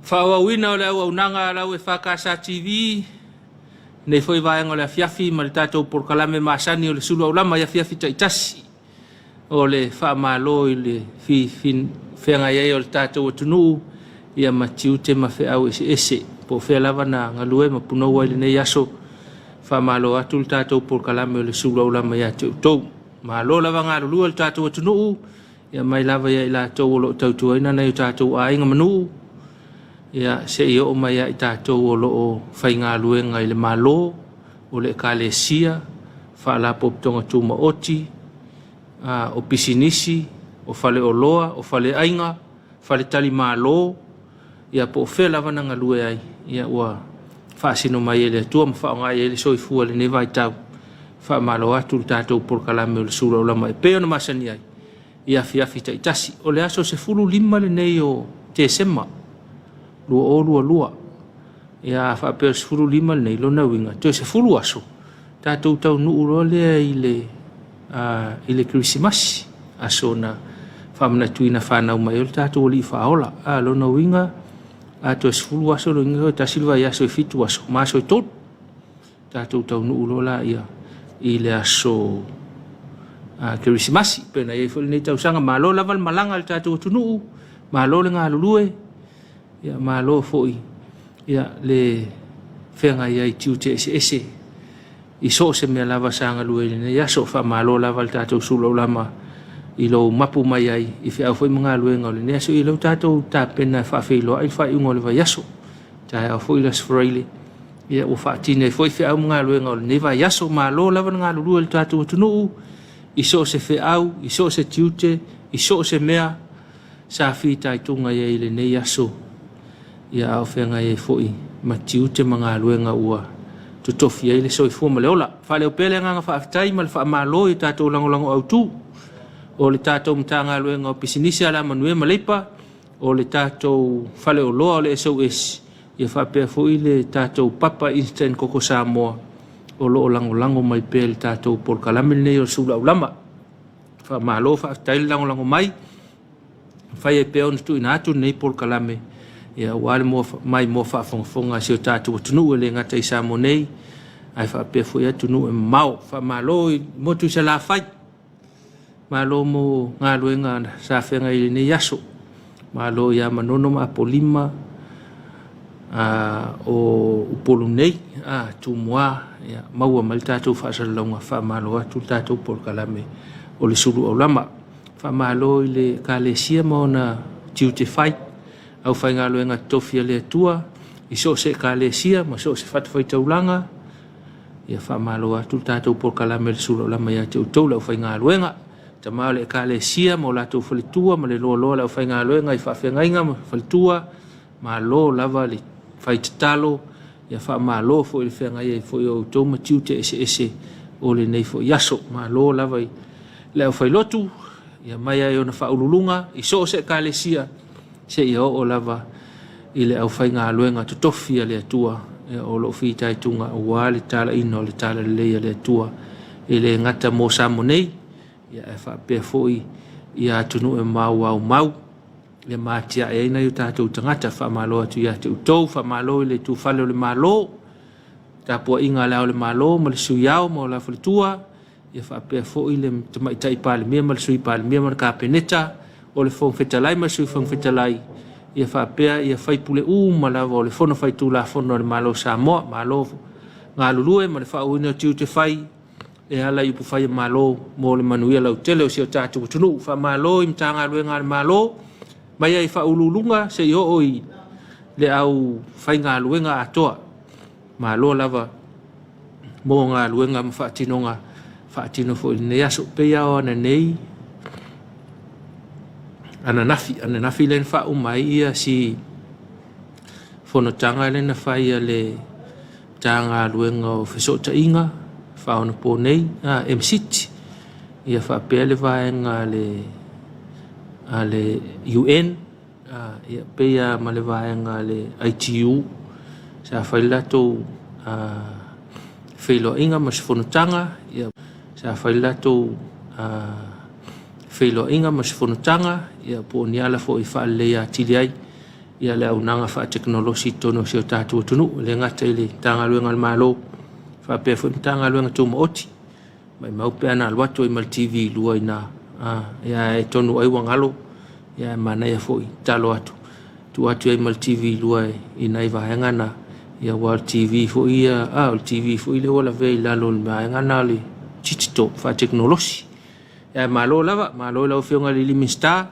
Faaauauina o le auaunaga a lau EFKS TV, lenei foi vaega o le afiafi ma le tatou polokalame masani o le sulu aulama i afiafi taitasi. O le faamalo i le feagai ai o le tatou atunuu ia ma tiute ma feau eseese. Po o fea lava na galue ma punou ai lenei aso, faamalo atu le tatou polokalame o le sulu aulama ia te outou. Malo lava galulue le tatou atunuu, ia mai lava ia i latou o lo o tautuaina nai o tatou aiga ma nuu, ia seia oo mai ia i tatou o lo o faigaluega i le Malo, o le Ekalesia, Faalapotopotoga Tumaoti, o pisinisi, o faleoloa, o faleaiga, faletalimalo, ia po o fea lava na galue ai, ia ua faasino mai e le Atua ma faaaoga i ai le soifua i lenei vaitau. Faamalo atu le tatou polokalame o le sulu aulama e pei ona masani ai i afiafi taitasi. O le aso 15 lenei o Tesema 2022. Ia a faapea o le 15 lenei, lona uiga, toe 10 aso, tatou taunuu loa lea i le, i le Kerisimasi, aso na faamanatuina fanau mai ai le tatou Alii Faaola. A, lona uiga, a toe 10 aso, lona uiga toe tasi le vaiaso e 7 aso, ma aso e 3. Tatou taunuu loa laia i le aso Kerisimasi, pei ona i ai foi lenei tausaga. Malo lava le malaga a le tatou atunuu, malo le galulue, ia malo foi ia le feagai ai i tiute eseese i so o se mea lava sa galue i lenei aso. Faamalo lava le tatou sulaulama i lou mapu mai ai i feau foi ma galuega o lenei aso. Ia lea ua tatou tapena e faafeiloai le faaiuga o le vaiaso. Taeao foi le Aso Faraile, ia ua faatino ai foi feau ma galuega o lenei vaiaso. Malo lava le galulue i le tatou atunuu i so o se feau, i so o se tiute, i so o se mea sa fitaituga i ai i lenei aso, ia a o feagai ai foi ma tiute ma galuega ua totofi ai le soifua ma le ola. Faaleo pea le agaga faafetai ma le faamalo i tatou lagolago autu o le tatou Matagaluega o Pisinisi, Alamanuia ma Leipa, o le tatou faleoloa o le SOS, ia faapea foi le tatou Papa Instant Koko Samoa o lo o lagolago mai pea i le tatou polokalame lenei o le Sulu Aulama. Faamalo faafetai le lagolago mai, fai ai pea ona tuuina atu lenei polokalame ia aua le mai moa faafogafoga a si o tatou atunuu e le gata i Samoa nei ae faapea foi atunuu e mamao. Faamalo i motu i Salafai, malo mo galuega sa feagai i lenei aso. Malo ia Manono ma Apolima o Upolu nei, Tumua, ia, maua mai le tatou faasalalauga. Faamalo atu le tatou polokalame o le sulu aulama. Faamalo i le Ekalesia ma ona tiute fai, aufaigaluega totofi a le Atua i so o se Ekalesia ma so o se fatafaitaulaga. Ia faamalo atu le tatou polokalame o le sulu aulama ia te outou le aufaigaluega. Tama o le Ekalesia ma o latou faletua ma le loaloa o le aufaigaluega i faafeagaiga ma faletua, malo lava le fai tatalo, ia faamalo foi le feagai ai foi o outou ma tiute eseese o lenei foi aso. Malo lava i le aufailotu, ia mai ai ona faauluuluga i so o se Ekalesia, seia oo lava i le aufaigaluega totofi a le Atua o lo o fitaituga aua le talaina o le talalelei a le Atua, e le gata mo Samoa nei, ia ae faapea foi ia atunuu e maumau ia ma atiae ai nai o tatou tagata. Faamalo atu ia te outou, faamalo i le itufale o le Malo, tapuaiga a Le Ao o le Malo ma le Sui Ao ma o la faletua, ia faapea foi le Tamaitai Palemia ma le Sui Palemia ma le Kapeneta, o le Fofoga Fetalai ma le Sui Fofoga Fetalai, ia faapea ia faipule uma lava o le Fono Faitulafono a le Malo o Samoa. Malo galulue ma le faaauauina o tiute fai e ala i upufai a Malo mo le manuia lautele o si o tatou atunuu. Faamalo i Matagaluega a le Malo, mai ai i Faauluuluga seia oo i le aufaigaluega atoa. Malo lava mo galuega ma faatinoga faatino foi i lenei aso. Pei lava o ananei, ananafi, ananafi lea na faauma ai ia si fonotaga lea na fai a le Matagaluega o Fesootaiga faaonaponei, MCIT, ia faapea le vaega a le UN, ia pei lava ma le vaega a le ITU sa fai le latou feiloaiga ma se fonotaga, ia sa fai le latou feiloaiga ma se fonotaga, ia po o ni ala foi e faaleleia atili ai. ia le auaunaga faatekonolosi i totonu o si o tatou atunuu, e le gata i le Matagaluega a le Malo, faapea foi Matagaluega Tumaoti. Maumau pe ana alu atu ai ma le TV 2 i ina, ia atonu ai ua galo, ia ae manaia foi, tatalo atu, tuu atu i ai ma le TV 2 i nai vaega na, ia aua o le TV foi ia, o le TV foi lea ua lavea i lalo o le vaega lena o le digital, faatekonolosi. Ae malo lava, malo i lau Afioga i le Minisita,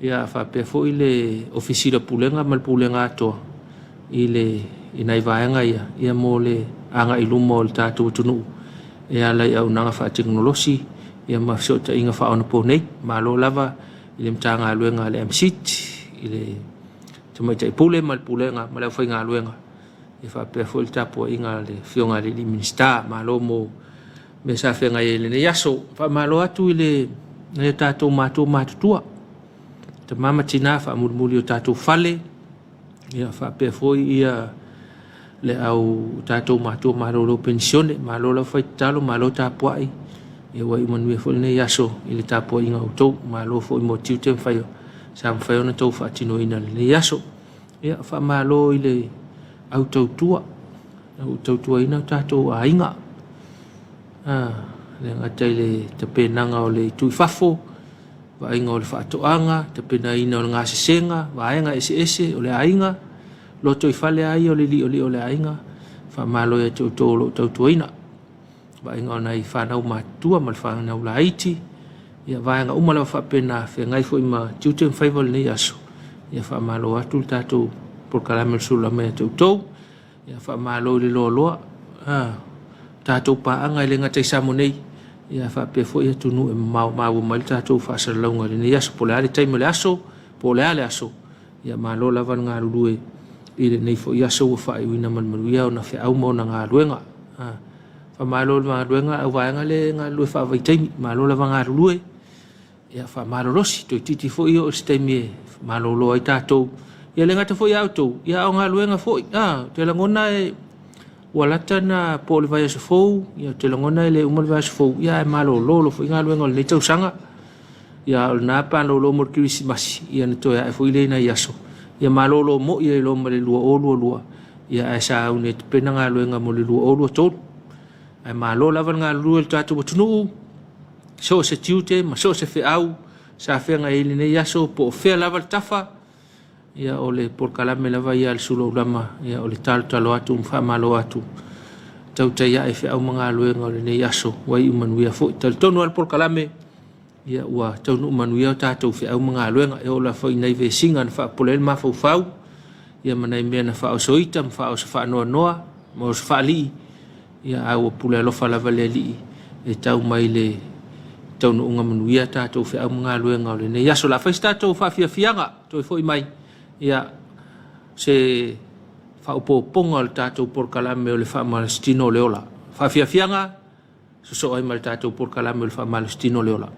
ia faapea foi le Ofisa Sili o Pulega ma le Pulega atoa i le i nai vaega ia, ia mo le agai i luma o le tatou atunuu e ala i auaunaga faatekonolosi ia ma fesootaiga faaonaponei. Malo lava i le Matagaluega a le MCIT, i le Tamaitai Pule ma le Pulega ma le aufaigaluega, ia faapea foi le tapuaiga a le Afioga i le Minisita. Malo mo mea sa feagai ai i lenei aso. Faamalo atu i le nai o tatou matua matutua, tama ma tina faamulimuli o tatou fale, ia faapea foi ia le au tatou matua malolo penisione. Malo le aufai tatalo, malo tapuai, ia ua iu manuia foi lenei aso i le tapuaiga a outou. Malo foi mo tiute ma faiva sa mafai ona outou faatinoina i lenei aso. Ia faamalo i le au tautua, au tautuaina o tatou aiga. Le gata i le tapenaga o le itu i fafo, vaaiga o le faatoaga, tapenaina o le gasesega, vaega eseese o le aiga, lotoifale lava ia o le li'oli'o o le aiga. Faamalo ia te outou o lo o tautuaina. Vaaiga o nai fanau matutua ma le fanau laiti, ia vaega uma lava faapena, feagai foi ma tiute ma faiva o lenei aso. Ia faamalo atu le tatou polokalame o le Sulama ia te outou. Ia faamalo i le loaloa, tatou paaga e le gata i Samoa nei, ia faapea foi atunuu e mamao maua mai le tatou faasalalauga i lenei aso. Po o le a le taimi o le aso, po o le a le aso, ia malo lava le galulue i lenei foi aso ua faaiuina ma le manuia ona feau ma ona galuega. Faamalo i le galuega au vaega lea e galulue faavaitaimi, malo lava galulue, ia faamalolosi, toeitiiti foi oo i se taimi e malolo ai tatou. Ia le gata foi ia outou, ia a o galuega foi. Ou te lagona e ua lata na po o le vaiaso fou, ia ou te lagona e le uma le vaiaso fou, ia ae malolo foi galuega o lenei tausaga. Ia a o lena pe a malolo mo le Kerisimasi, ia ona toe ae foi lea i nai aso. Ia malolo moi ai loa ma le 2022, ia ae sauni e tapena galuega mo le 2023. Ae malo lava le galulue i le tatou atunuu, so o se tiute ma so o se feau sa feagai ai i lenei aso, po o fea lava le tafa, ia o le polokalame lava ia a le Sulu Aulama, ia o le talotalo atu ma faamalo atu, tautai ae i feau ma galuega o lenei aso, ua iu manuia foi. Talitonu lava le polokalame, ia ua taunuu manuia tatou feau ma galuega, e oo lava foi i nai vesiga na faapopole ai le mafaufau, ia ma nai mea na faaosoita ma faaoso faanoanoa ma oso faalii, ia a ua pule alofa lava le Alii e tau mai le taunuuga manuia tatou feau ma galuega o lenei aso. O le a fai se tatou faafiafiaga, toe foi mai ia se faaopoopoga o le tatou polokalame o le faamalositino o le ola. Faafiafiaga, sosoo ai ma le tatou polokalame o le faamalositino o le ola.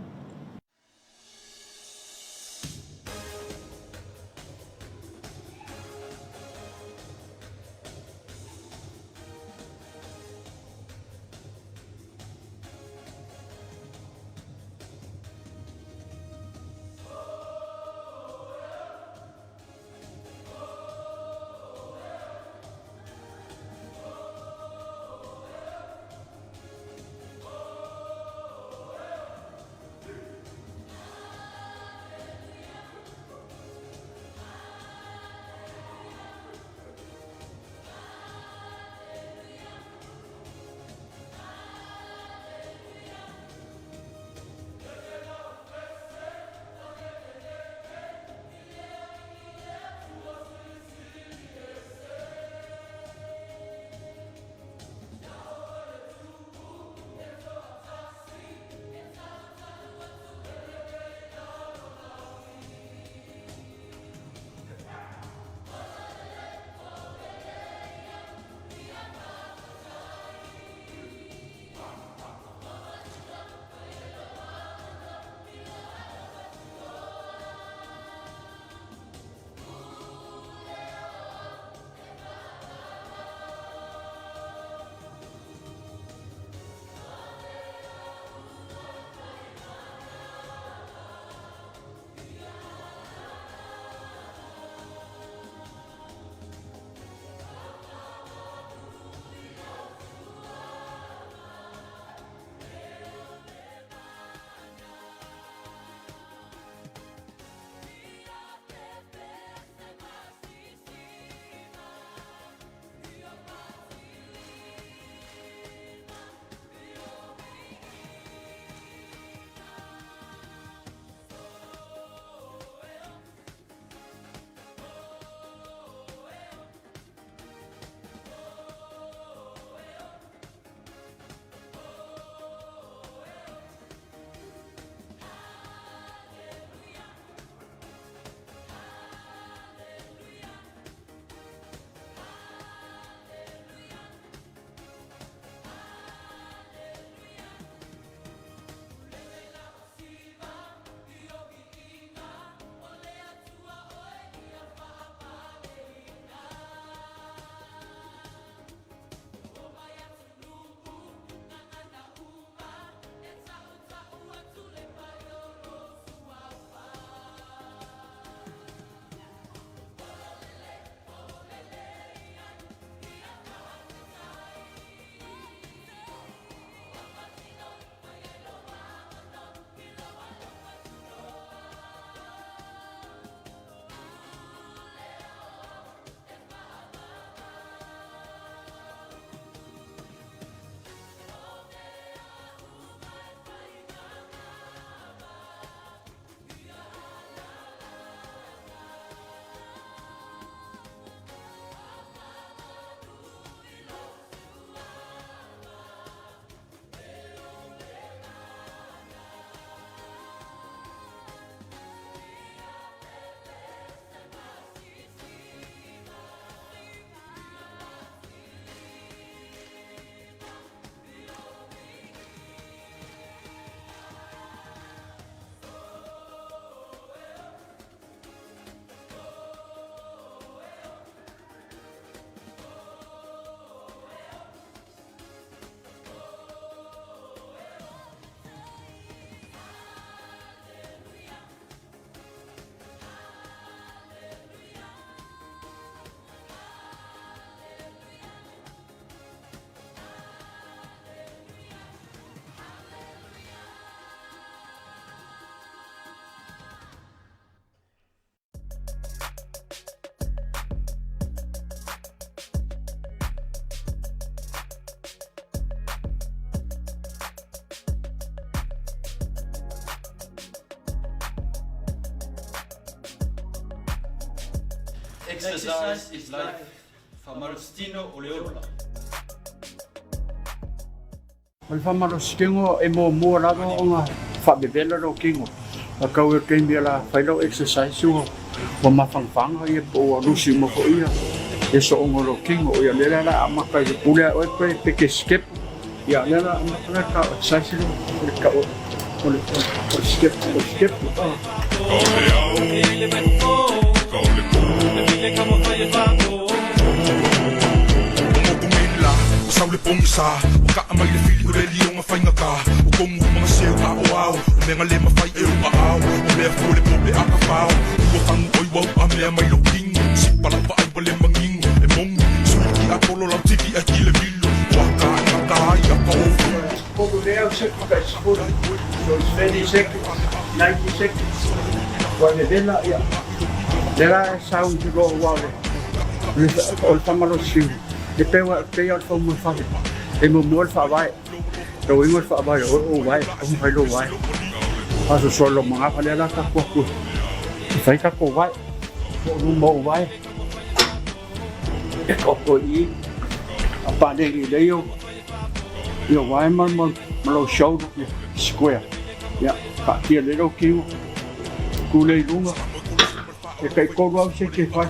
Exercise is life, faamalositino o le ola. O le faamalositino e muamua lava ona faavevela lou tino. A tau i le taimi o le a fai lau exercise ua ua mafanafana ia po ua lusi uma foi ia ia sooga o lou tino. Ia lea la o le a amata i le pule a oe pe pe te step. Ia lea la amata la tau exercise lea o le tau o le o le step o le step. So it's 30 seconds, 90 seconds. Ua vevela, ia. Lea la e sau i loa ua o le, o le faamalosiu, e pei ua pei o le faumoe fale. E muamua le faavae, lau ingo le faavae o oe o wae, o fai lou wae. Faasoasoa lou magafa lea la tatou atu e fai tatou wae. Po o luma o wae. E koko i i. A paleni lelei o Ia wae ma, ma, ma lou shoulder ia square. Ia, kaatia lelei lou tino. Tu lea i luga. E tai tolu au seke e fai.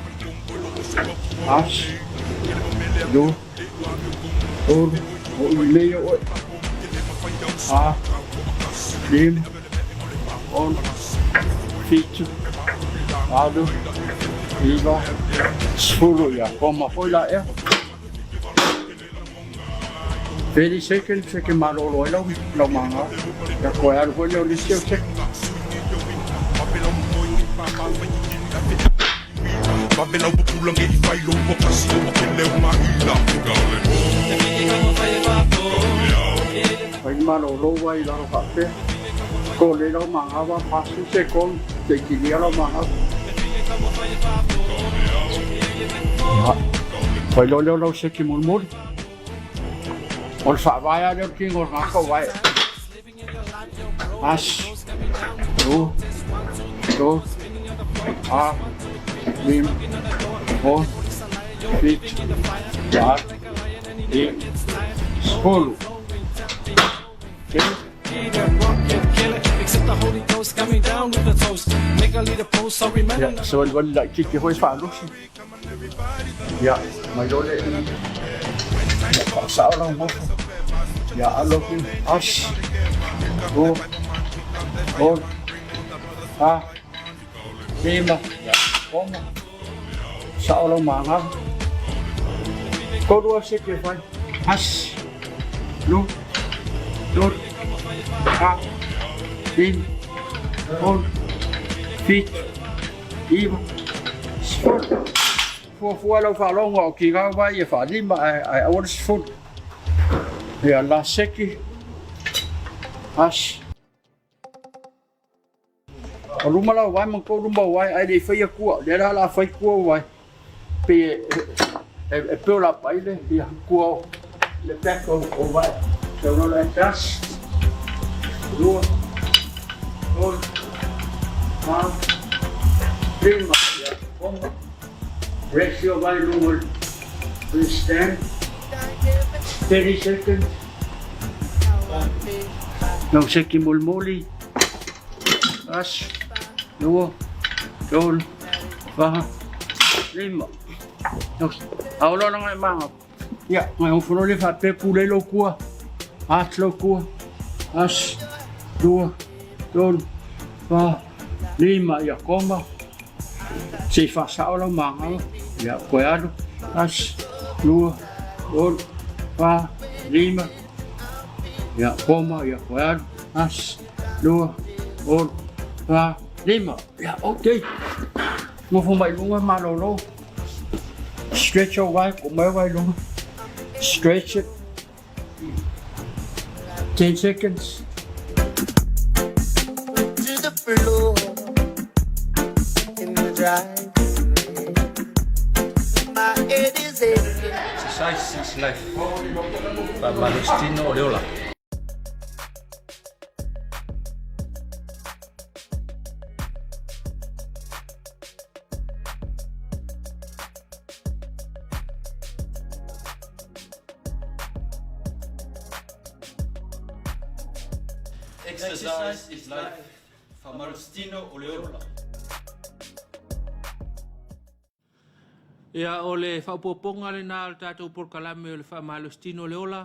Tasi, lua, tolu, o i lelei ia oe. Fa, lima, ono, fitu, valu, iva, sefulu. Ia, koma foi la ea. 30 seconds e ke malolo ai lau, lau maga. Ia koe alu foi lea o nisi au seke. Fai le malolo ai i lalo faapea. Ko le lau maga wa pasu sekon, te kilia lau maga. Ia, fai loa lea o lau seke mulimuli. O le faavae lava lea o le tino o le tagata o vae. Tasi, lua, tolu, fa, lima, ono, fitu, valo, dimy, sefolo. Telo. Ia, savalivali laitiiti foi faalosi. Ia, mai loa lea i i. Ia, faasao lau nofo. Ia, alo atu tasi, lua, tolu, fa, lima, ia, ono. Sao lau magaga. Tolu lava seke e fai. Tasi, lua, tolu, fa, lima, ono, fitu, iva, sefulu. Fuafua lau faalogo o ki vai e faalima ae ae aua le sefulu. Ia la seki, tasi. O luma lau vae ma kou luma o vae ae le i faia kua. Lea la o le a fai kua o vae. Pei e, e, e pei o la pai le ia kua o le back o, o vae. So no la tasi, lua, tolu, fa, lima, ia, ono. Rest your vae lunga o le stand. 30 seconds. Lau seki molimoli. Tasi, lua, tolu, fa, lima. A o loa ngai manga. Ia, ngai o fono le faapea pulei lou kua. Ati lou kua. Tasi, lua, tolu, fa, lima. Ia, koma. Se i faasao lau magaga. Ia, koe alu. Tasi, lua, tolu, fa, lima. Ia, koma, ia, koe alu. Tasi, lua, tolu, fa, lima. Ia, okay. Nofo mai luga malolo. Stretch your wae, ko mai wae luga. Stretch it. 10 seconds. To the floor in the drive. My head is aching. Exercise is life. Faamalositino o le ola. Exercise is life, faamalositino o le ola. Ia, o le faaopoopoga lena o le tatou polokalame o le faamalositino o le ola,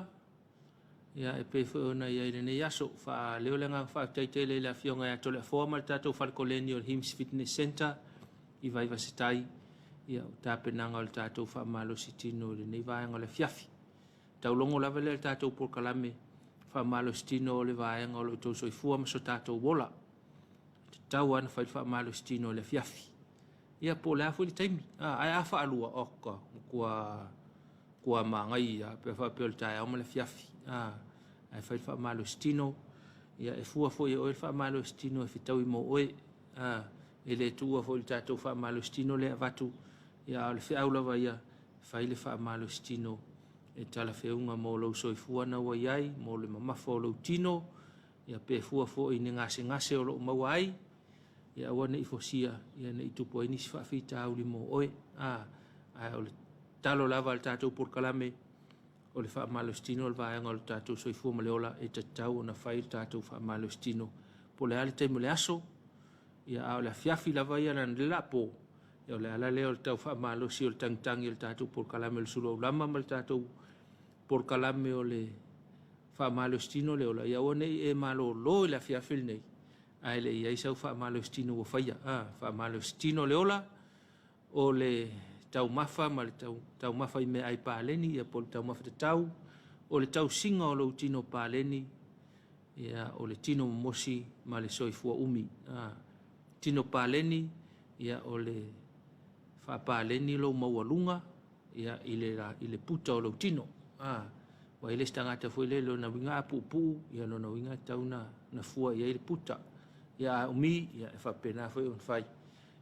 ia e pei foi ona i ai i lenei aso. Faaleo le agaga faafetai tele i le Afioga ia Toleafoa ma le tatou fale koleni o le HIMS Fitness Centre i Vaivasetai, ia o tapenaga o le tatou faamalositino i lenei vaega o le afiafi. Taulogo lava lea i le tatou polokalame faamalositino o le vaega o lo outou soifua ma so tatou ola. E tatau lava ona fai le faamalositino i le afiafi. Ia po o le a foi le taimi. Ae a faalua, oka, matua tua manaia pe faapea o le taeao ma le afiafi. Ae fai le faamalositino, ia e fua foi e oe le faamalositino e fetaui mo oe. E le tuua foi i le tatou faamalositino lea e avatu, ia a o le feau lava ia, fai le faamalositino e talafeuga mo lou soifua na ua i ai, mo le mamafa o lou tino, ia pe fua foi i ni gasegase o lo o maua ai, ia aua ne i fosia, ia ne i tupu ai nisi faafitauli mo oe. Ae o le talo lava a le tatou polokalame, o le faamalositino o le vaega o le tatou soifua ma le ola e tatau ona fai le tatou faamalositino po o le a le taimi o le aso, ia a o le afiafi lava ia lana le lapo, ia o le ala lea o le tau faamalosi o le tagitagi o le tatou polokalame o le sulu aulama ma le tatou polokalame o le faamalositino le ola, ia aua ne i e malolo i le afiafi lenei ae le i ai sau faamalositino ua faia. Faamalositino le ola o le taumafa ma le taumafa i meaai paleni, ia po o le taumafa tatau, o le tausiga o lou tino paleni, ia o le tino momosi ma le soifua umi. Tino paleni, ia o le faapaleni lou maualuga, ia i le puta o lou tino. Ua i ai le isi tagata foi lele, lona uiga a puupuu, ia lona uiga e tatau ona fua i ai le puta. Ia a umi, ia e faapena foi ona fai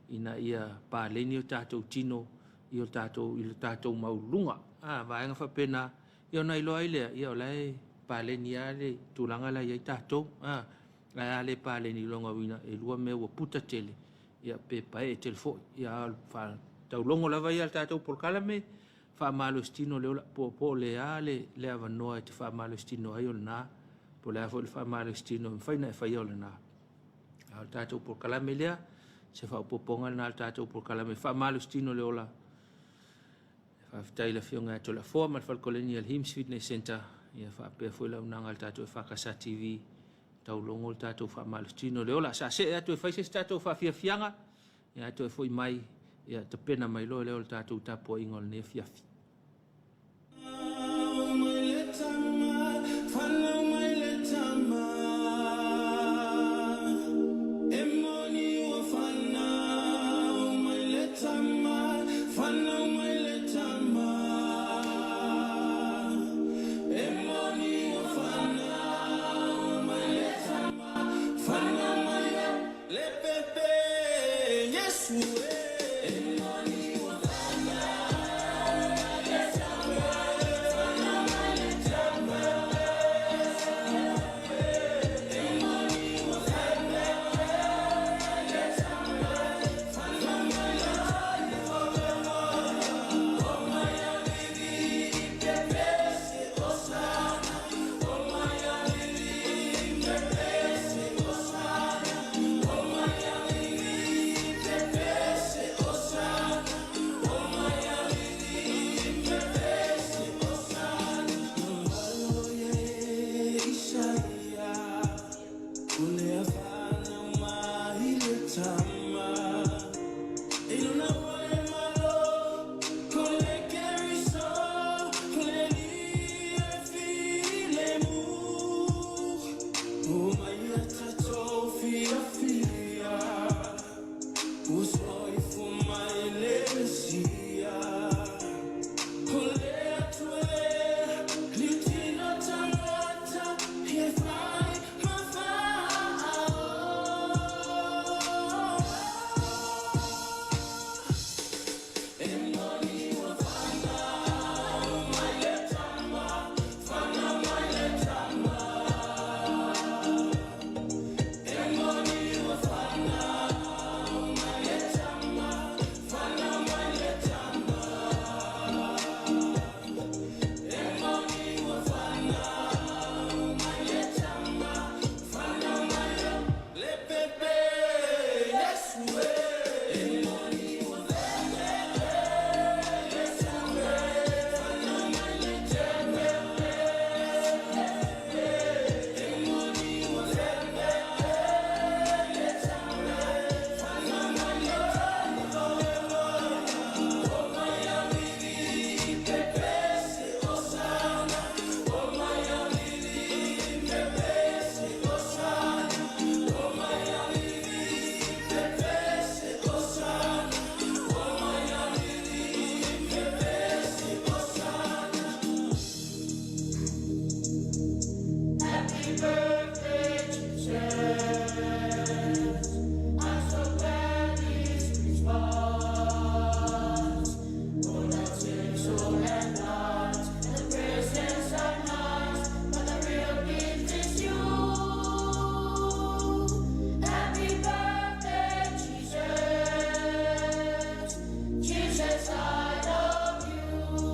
ina ia paleni o tatou tino i o tatou, i le tatou maualuluga. Vaega faapena, ia ona iloa ai lea, ia o la e paleni lava le tulaga la e i ai tatou. Ae a le paleni, lona uiga e lua mea ua puta tele, ia pe paee tele foi. Ia a o le taulogo lava ia a le tatou polokalame, faamalositino le ola, po o le a le avanoa e te faamalositino ai o lena, po o le a foi le faamalositino e mafai ona e faia o lena. A o le tatou polokalame lea, se faaopoopoga lena a le tatou polokalame faamalositino le ola. Faafetai i le Afioga ia Toleafoa ma le Fale Koleni a le HIMS Fitness Centre, ia faapea foi le auaunaga a le tatou EFKS TV, taulogo le tatou faamalositino le ola. Sa see atu e fai se isi tatou faafiafiaga, ia ae toe foi mai, ia tapena mai loa lea o le tatou tapuaiga o lenei afiafi. Jesus, I love you.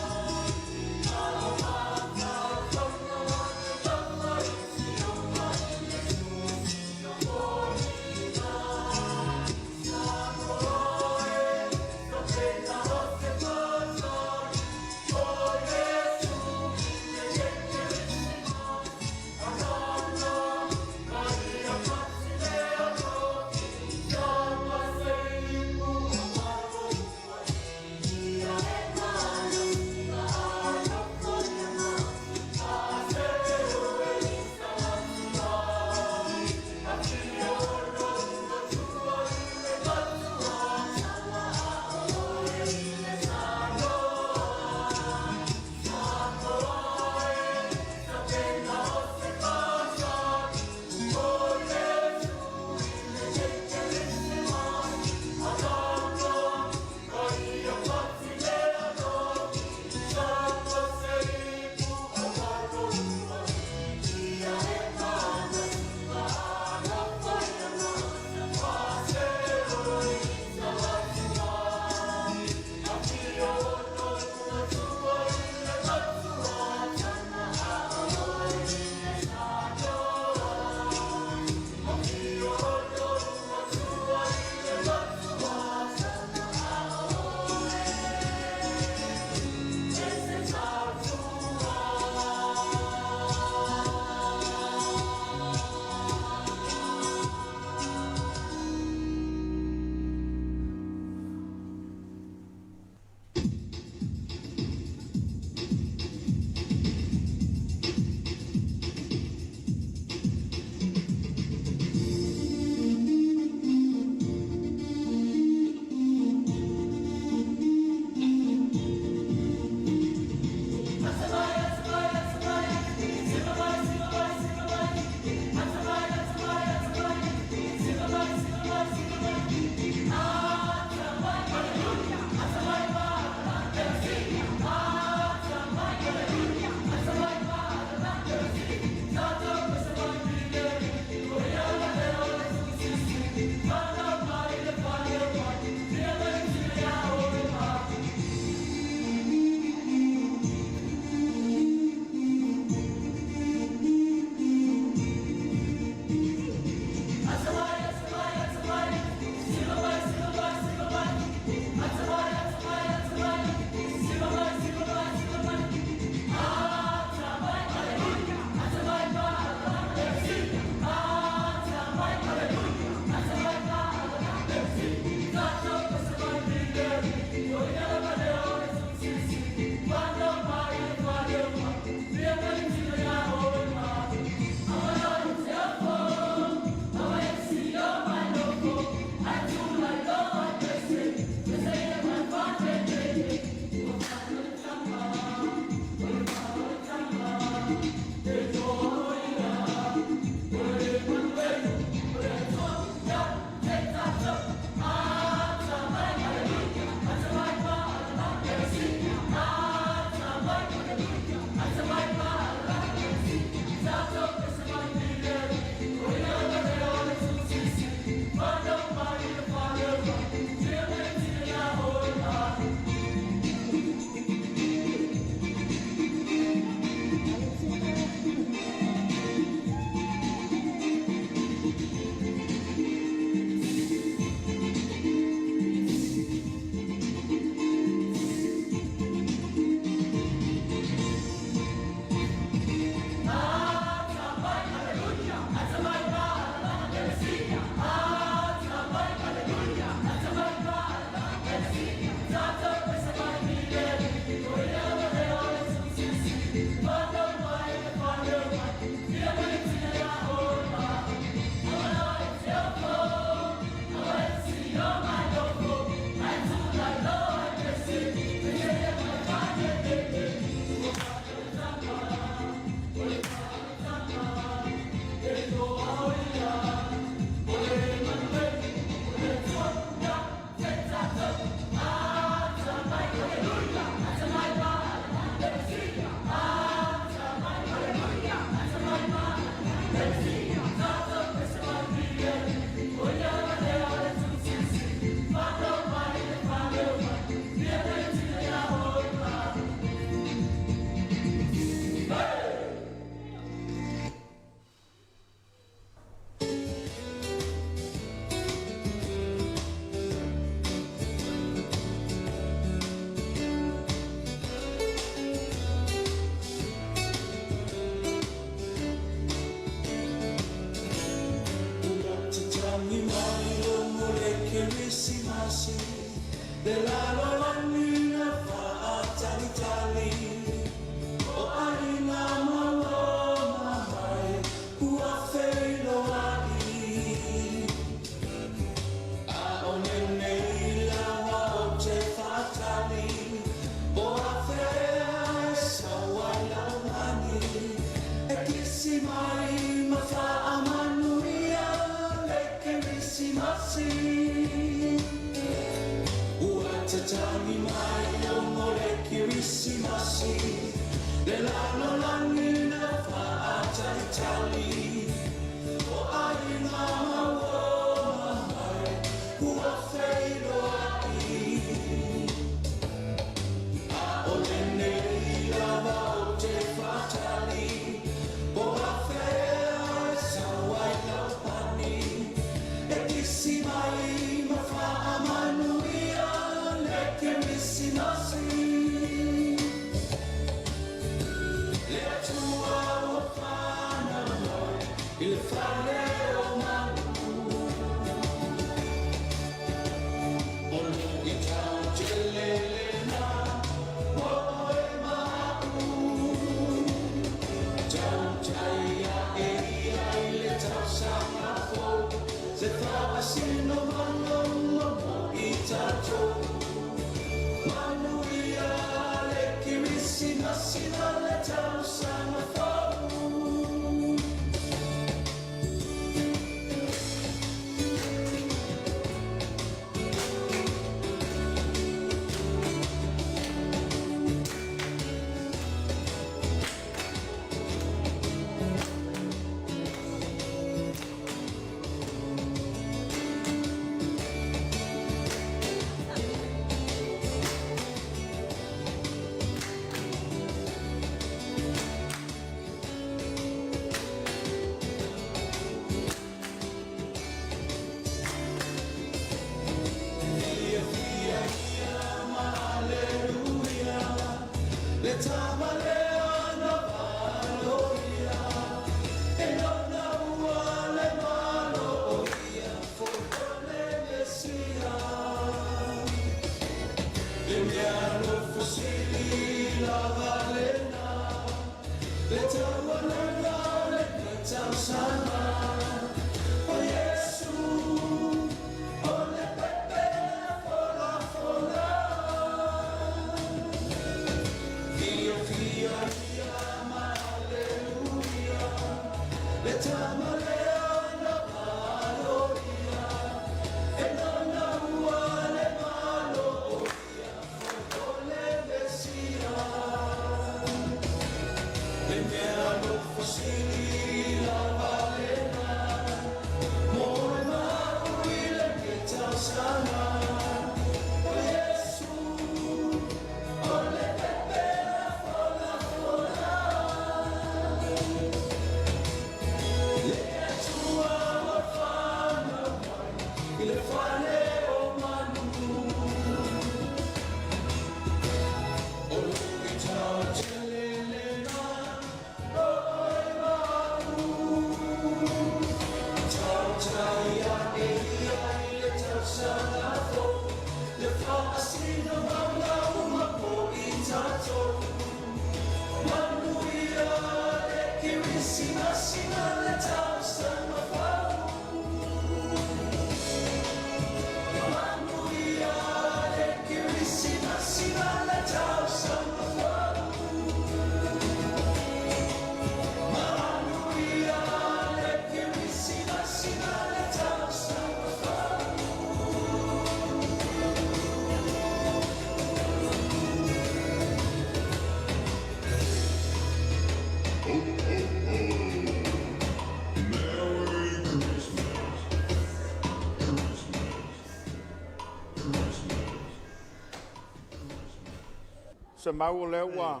Se mau o lea ua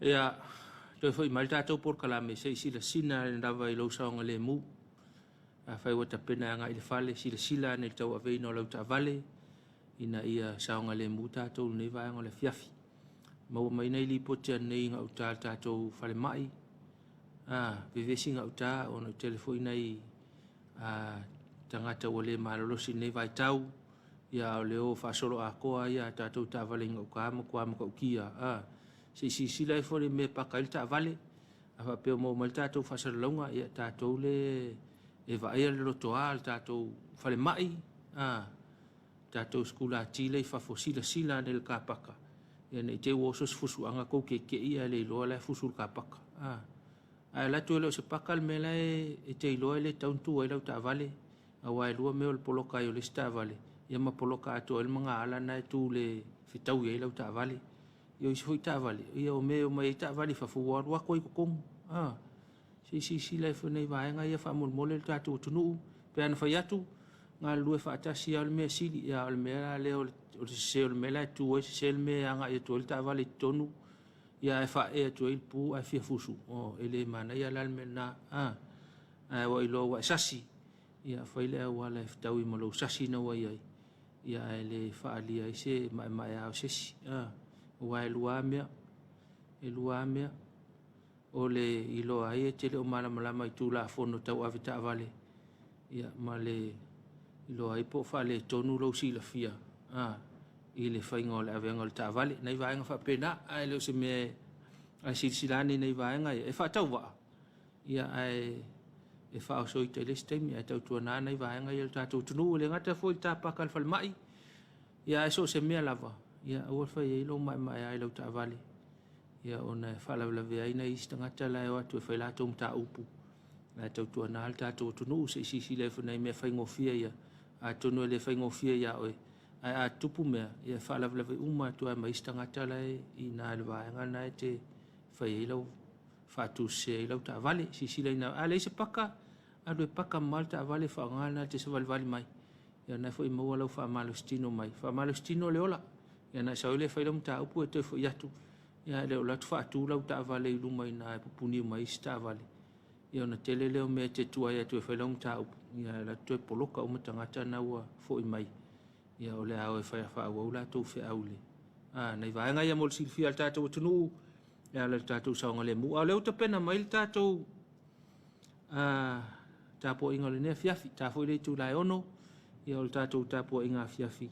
Ia, toe foi mai le tatou polokalame se i silasila ane lava i lou saogalemu. Afai ua tapena e agai i le fale, silasila ane i le tauaveina o lau taavale ina ia saogalemu tatou i lenei vaega o le afiafi. Maua mai nai lipoti ananei i gauta i le tatou falemai. A, vevesi gauta ona ua tele foi nai a, tagata ua le malolosi i lenei vaitau. Ia a o le o faasoloatoa ai a tatou taavale i gauta matua matautia. A, se i silasila ifo i le mea e paka ai le taavale. A faapea ua maua mai le tatou faasalalauga, ia tatou le e vaaia le lotoa o le tatou falemai, a, tatou sikulati lea i fafo, silasila ane i le kapaka, ia ne i te i ua oso se fusuaga tou keke'i ae le iloa la e fusu i le kapaka. A, ae alu atu e le o se paka le mea la e te iloa e le tatau ona tu ai lau taavale, aua e lua mea o le poloka ai o le isi taavale, ia ma poloka atoa ai le magaala lena e tu le fetaui ai lau taavale. Ia o isi foi taavale, ia o mea e omai ai taavale i fafo ua alu atu ai i totonu. A, se i silasila ifo i nai vaega ia faamolemole le tatou atunuu, pe ana fai atu, galulue faatasi lava o le mea sili, a o le mea la lea o le sese o le mea la e tu ai, sese le mea e agai atu ai le taavale i totonu, ia ae faaee atu ai le pu ae fia fusu. O, e le manaia la le mea lena. A, ae ua iloa ua e sasi, ia fai le auala e fetaui ma lou sasi na ua i ai, ia ae le faaalia ai se maemaea o se isi. A, aua e lua lava mea, e lua lava mea. O le iloa ai e te le o malamalama i Tulafono tau avetaavale, ia, ma le iloa ai po o faaletonu lou silafia a, i le faiga o le avega o le taavale, nai vaega faapena, ae le o se mea e silasila ane i nai vaega ia, e faatauvaa, ia, ae e faaoso ita i le isi taimi, ae tautuana nai vaega ia o le tatou atunuu, e le gata foi i le tapaka a le falemai, ia, ae so o se mea lava, ia, aua le fai ai lou maemaea i lau taavale, ia ona e faalavelave ai nai isi tagata la e o atu e fai latou mataupu, ae tautuana le tatou atunuu se i silasila ifo i nai mea faigofie ia, atonu e le faigofie ia oe, ae a tupu mea, ia e faalavelave uma atu ai ma isi tagata la e i ina i le vaega lena e te fai ai lau faatusese ai lau taavale. Silasila ina, a leai se paka, alu e paka mamao le taavale, faaaoga lena e te savalivali mai. Ia na foi maua lau faamalositino mai. Faamalositino le ola. Ia na e sau ai lea e fai lau mataupu e toe foi atu. Ia ae le o alu atu faatu lau taavale i luma i ina e pupuni uma ai isi taavale. Ia ona tele lea o mea e te tuai atu e fai lau mataupu. Ia ae alu atu toe poloka uma tagata na ua foi mai. Ia o le a o e fai faaauau latou feau i le a nai vaega ia mo le silafia a le tatou atunuu e ala i le tatou saogalemu. A o lea ua tapena mai le tatou a tapuaiga o lenei afiafi, ta foi le itula e 6, ia o le tatou tapuaiga afiafi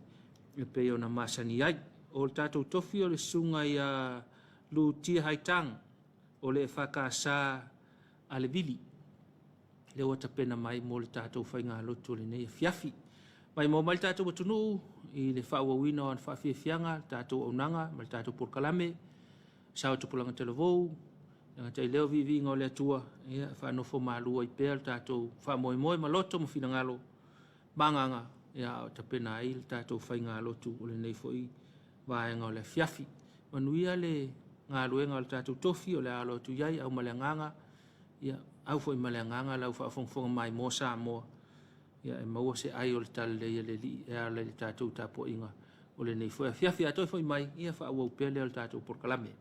e pei ona masani ai. O le tatou tofi o le susuga ia Lu Tia Hai Tang. o le EFKS a le Vili, lea ua tapena mai mo le tatou faigalotu o lenei afiafi. Maimoa mai le tatou atunuu i le faaauauina o ana faafiafiaga, le tatou auaunaga ma le tatou polokalame, sao tupulaga talavou, e le gata i lea o viiviiga o le Atua, ia faanofo malu ai pea le tatou faamoemoe ma loto ma finagalo ma agaga, ia a o tapena ai le tatou faigalotu o lenei foi vaega o le afiafi. Manuia le galuega o le tatou tofi o le a alo atu i ai, au ma le agaga, ia au foi ma le agaga lau faafogafoga maimoa Samoa, ia e maua se ai o le talalelei a le Alii e ala i le tatou tapuaiga o lenei foi afiafi. A toe foi mai, ia faaauau pea lea o le tatou polokalame.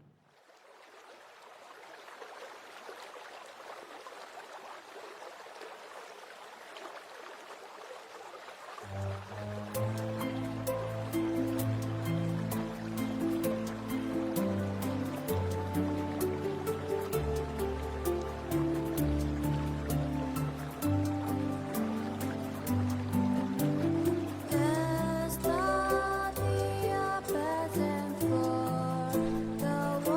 There's not a present for the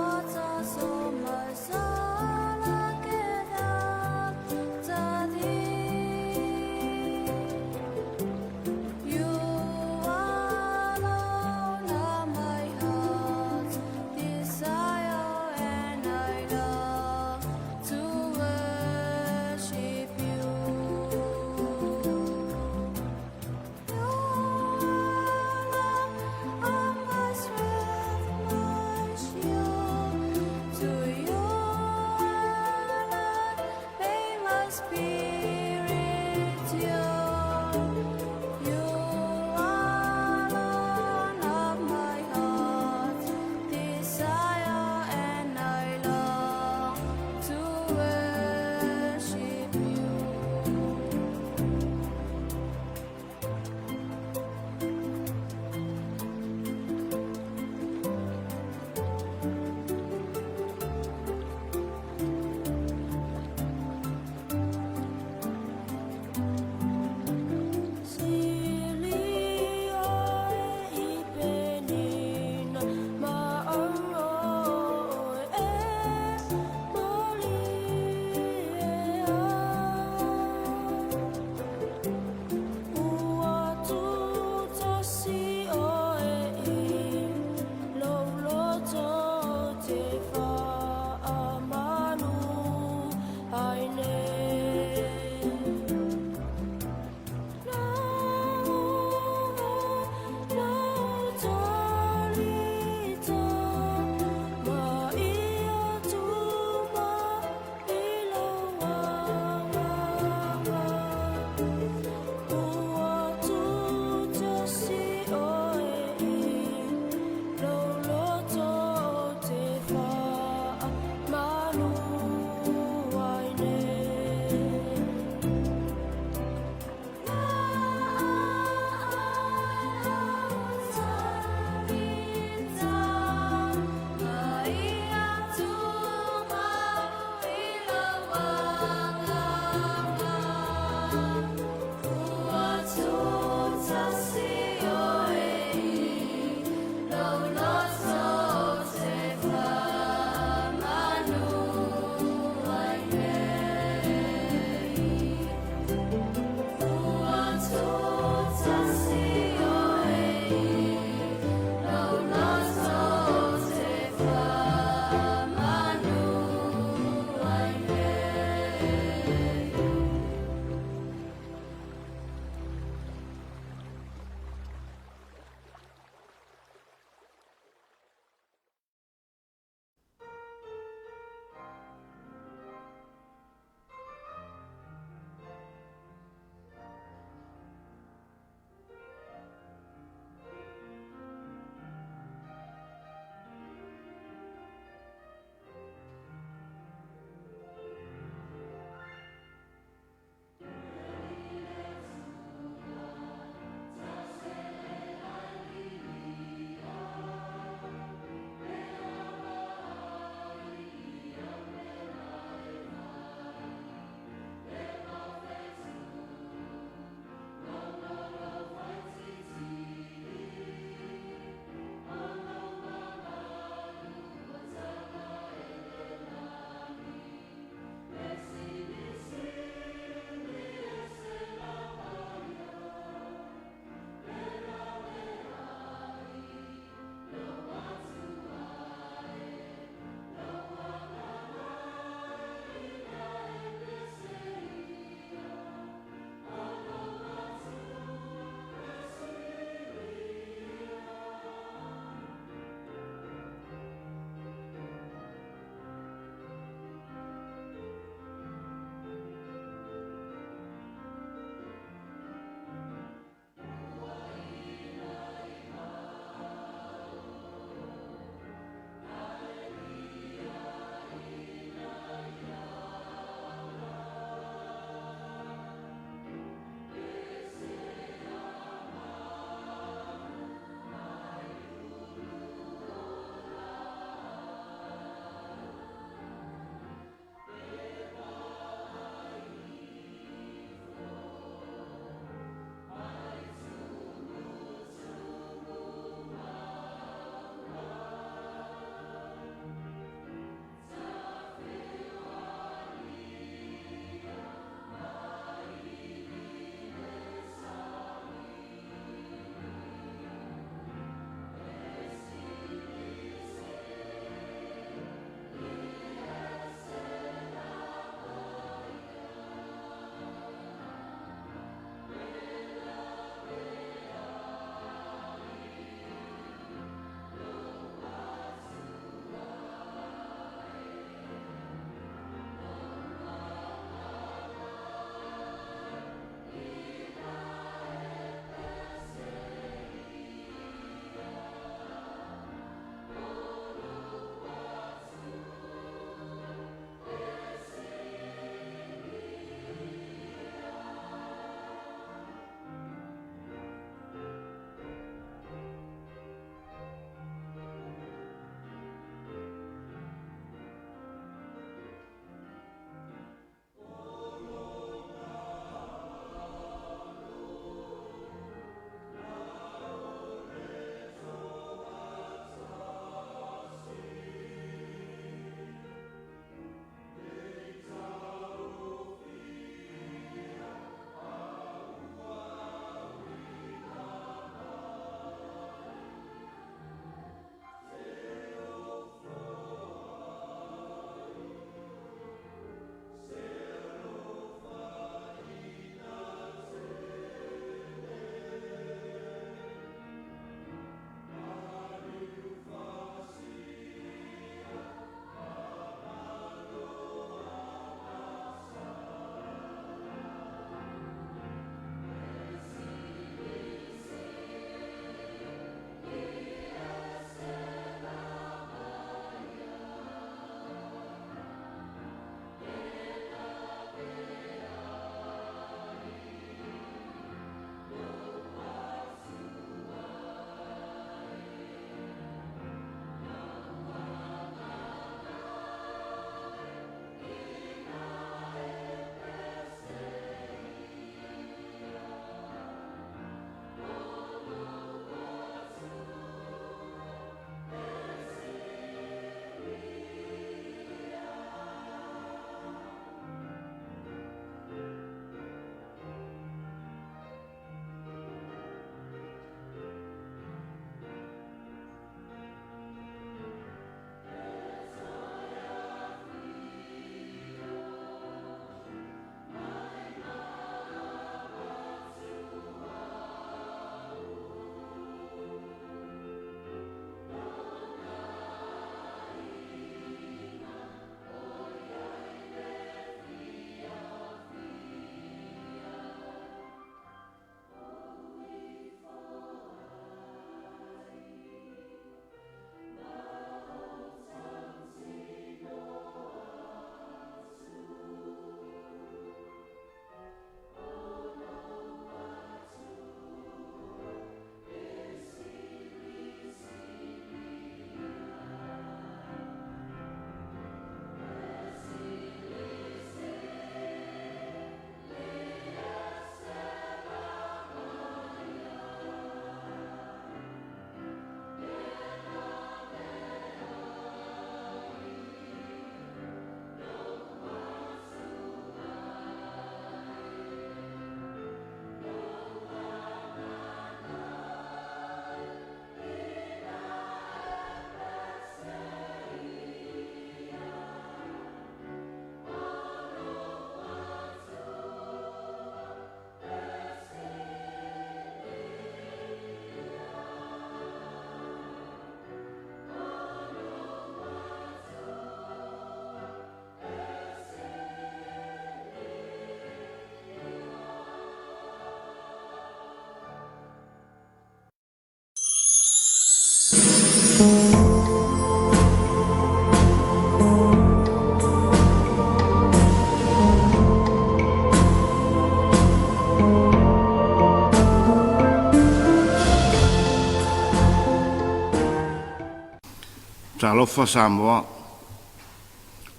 Talofa Samoa,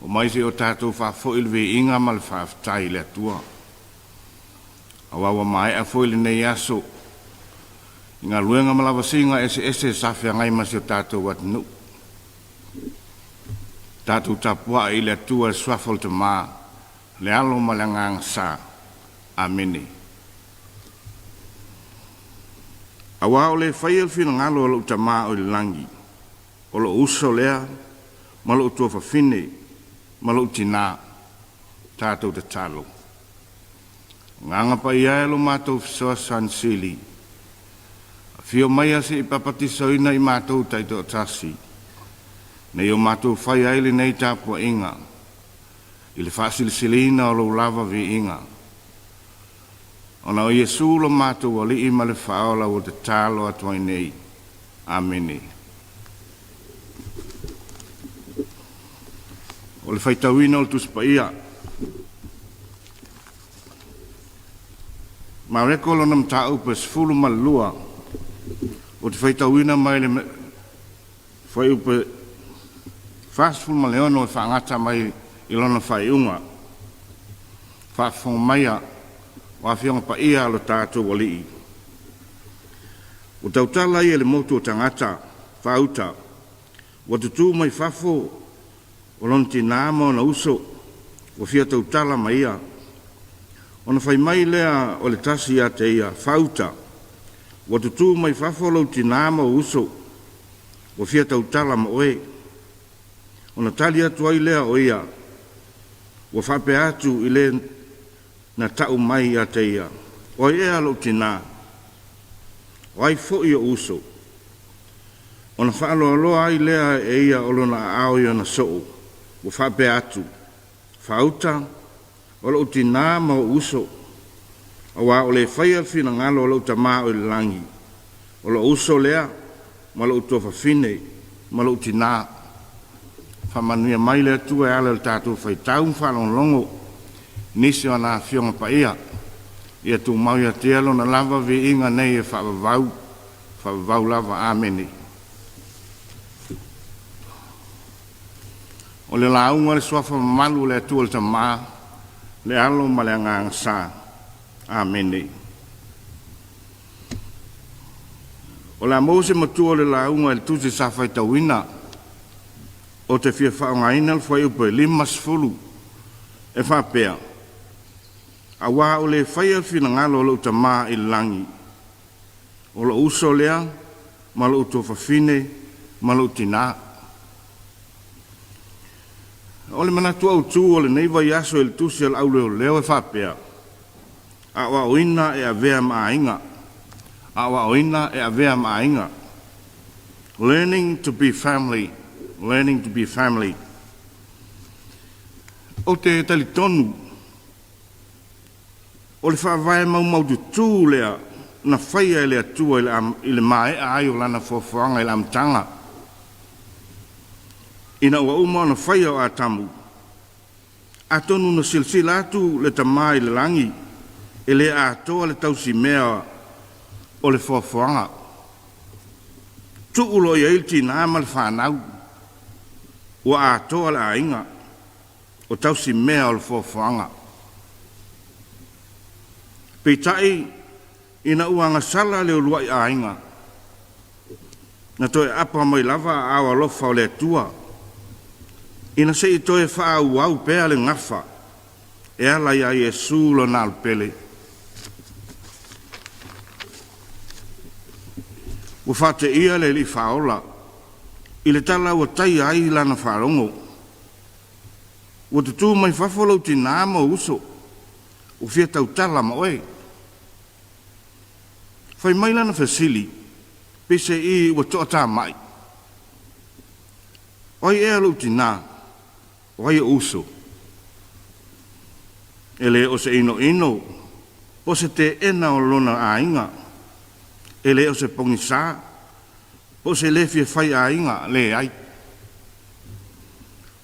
omai se i o tatou faafoi le viiga ma le faafetai i le Atua. Aua ua maea foi lenei aso i galuega ma lavasiga eseese sa feagai ma si o tatou atunuu. Tatou tapuai i le Atua i le suafa o le Tama, le Alo ma le Agaga Sa. Amene. Aua o le faia le finagalo o lou Tama o i le lagi, o lou uso lea ma lou tuafafine ma lou tinā. Tatou tatalo. Agaga Paia e lo matou fesoasoani sili, afio maia se i papatisoina i matou taitoatasi, nei o matou fai ai lenei tapuaiga i le faasilisiliina o lou lava viiga. Ona o Iesu lo matou Alii ma le Faaola ua tatalo atu ai nei. Amene. O le faitauina o le Tusi Paia. Mareko lona mataupu e 12, ou te faitauina mai le fuaiupu e 46 e faagata mai i lona faaiuga. Faafofoga maia o Afioga Paia a lo tatou Alii. Ua tautala ia i le motu o tagata faauta, ua tutū mai fafo o lona tinā ma ona uso, ua fia tautala ma ia. Ona fai mai lea o le tasi ia te ia, “Faauta, ua tutū mai fafo lou tinā ma ou uso, ua fia tautala ma oe.” Ona tali atu ai lea o ia, ua faapea atu i le na ta'u mai ia te ia, “O ai ea lou tinā? O ai foi o'u uso?” Ona faaloaloa ai lea e ia o lona aao i ona soo, ua faapea atu, “Faauta, o lou tinā ma o'u uso, auā o le faia le finagalo o lou Tamā o i le lagi, o lou uso lea ma lou tuafafine ma lou tinā.” Faamanuia mai le Atua e ala i le tatou faitau ma faalogologo nisi o ana Afioga Paia. Ia tumau ia te Ia Lona lava viiga nei e faavavau, faavavau lava. Amene. O le lauga le suafa mamalu o le Atua le Tamā, le Alo ma le Agaga Sa. Amene. O le a maua se matua o le lauga i le tusi sa faitauina. Ou te fia faaaogaina le fuaiupu e 50 e faapea, “Auā o le faia le finagalo o lou Tamā i le lagi, o lou uso lea ma lou tuafafine ma lou tinā.” O le manatu autū o lenei vaiaso i le tusi a le Au Leoleo e faapea, aoaoina e avea ma aiga, aoaoina e avea ma aiga. Learning to be family, learning to be family. Ou te talitonu o le faavae maumaututu lea na faia e le Atua i le maea ai o lana fuafuaga i le amataga. Ina ua uma ona faia o Atamu, atonu na silasila atu le Tamā i le lagi e le atoa le tausimea o le fuafuaga. Tuu loa i ai le tinā ma le fanau, ua atoa le aiga o tausimea o le fuafuaga. Peitai ina ua agasala le uluai aiga, na toe aapa mai lava aao alofa o le Atua, ina se i toe faaauau pea le gafa e ala iā Iesu lona Alo pele. Ua faateia le Alii Faaola i le tala ua taia ai lana faalogo, “Ua tutū mai fafo lou tinā ma ou uso, ua fia tautala ma oe.” Fai mai lana fesili, peiseai ua toatamai, “O ai ea lou tinā? O ai o'u uso?” E le o se inoino po o se teena o lona aiga, e le o se pogisā po o se le fia fai aiga, leai.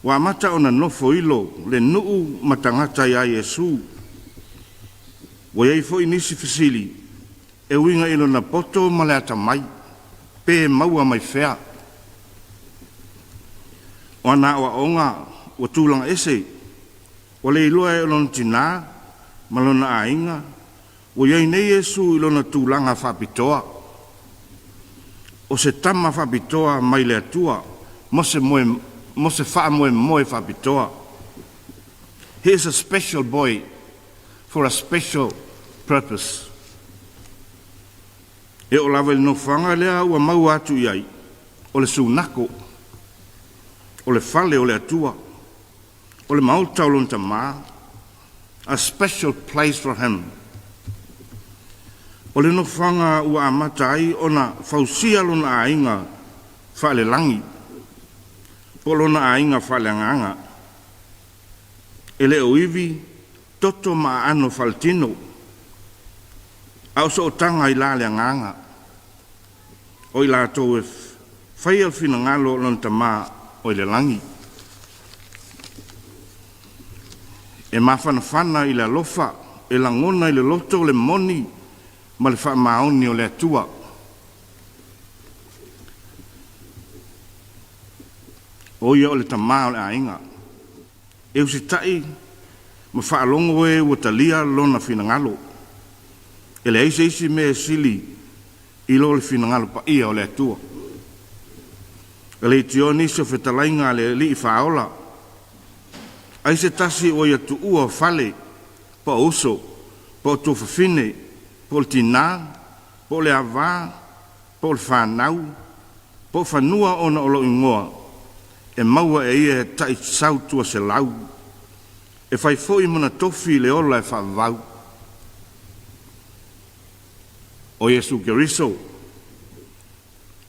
Ua amata ona nofoilo le nuu ma tagata iā Iesu. Ua i ai foi nisi fesili e uiga i lona poto ma le atamai, pe maua mai fea. O ana aoaoga ua tulaga ese, ua le iloa e lona tinā ma lona aiga, ua i ai nei Iesu i lona tulaga faapitoa. O se tama faapitoa mai le Atua mo se, moe, mo se faamoemoe faapitoa. He is a special boy for a special purpose. E oo lava i le nofoaga lea ua maua atu i ai, o le sunako, o le fale o le Atua, o le maota o lona tamā, a special place for him. O le nofoaga ua amata ai ona fausia lona aiga faalelagi, po o lona aiga faaleagaga. E le o ivi, toto ma aano faaletino, a o sootaga i la le agaga, o i latou e faia le finagalo o lona Tamā o i le lagi. E mafanafana i le alofa, e lagona i le loto le moni ma le faamaoni o le Atua. O ia o le tamā o le aiga. E usitai ma faalogo e ua talia lona finagalo. E leai se isi mea e sili i lo le finagalo paia o le Atua. E leitioa nisi o fetalaiga a le Alii Faaola, ai se tasi ua ia tuua fale, po o uso, po o tuafafine, po o le tinā, po o le avā, po o le fanau, po o fanua ona o lou igoa, e maua e ia e tai sau 200, e fai foi ma tofi le ola e faavavau. O Iesu Keriso,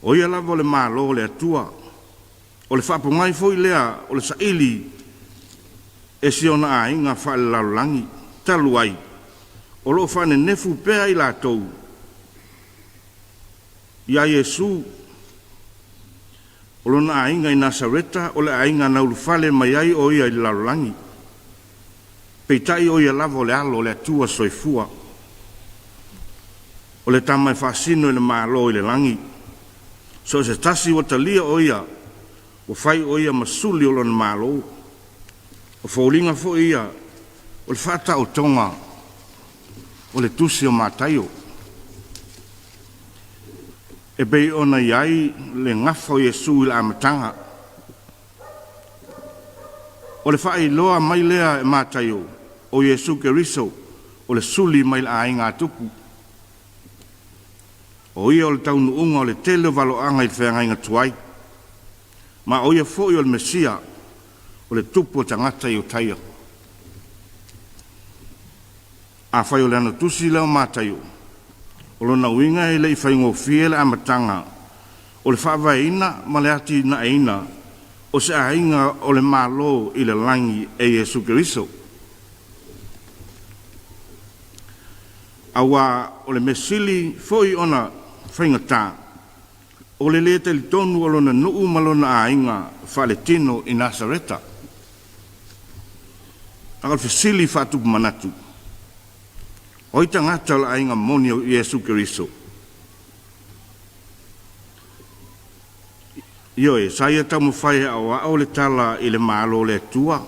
o ia lava o le Malo o le Atua, o le faapogai foi lea o le saili e si ona aiga faalelalolagi, talu ai, o loo faanenefu pea i latou iā Iesu o lona aiga i Nasareta, o le aiga na ulufale mai ai o ia i le lalolagi. Peitai o ia lava o le alo o le Atua soifua, o le tama e faasino i le Malo i le lagi. So o se tasi ua talia o ia, ua fai o ia ma suli o lona Malo. O foliga foi ia o le faataotoga o le tusi o Mataio. E pei ona i ai le gafa o Iesu i le amataga. O le faailoa mai lea e Mataio o Iesu Keriso o le suli mai le aiga a Tupu. O ia o le taunuuga o le tele o valoaga i le feagaiga tuai. Ma o ia foi o le Mesia o le tupu o tagata i Utaia. Afai o le ana tusi lea o Mataio, o lona uiga e le i faigofie le amataga o le faavaeina ma le atinaeina o se aiga o le Malo i le lagi e Iesu Keriso. Auā o le mea sili foi ona faigata, o le lē talitonu o lona nuu ma lona aiga faaletino i Nasareta. A o le fesili faatupu manatu, o ai tagata o le aiga moni o Iesu Keriso? Ioe, sa ia taumafai e aoao le tala i le Malo o le Atua,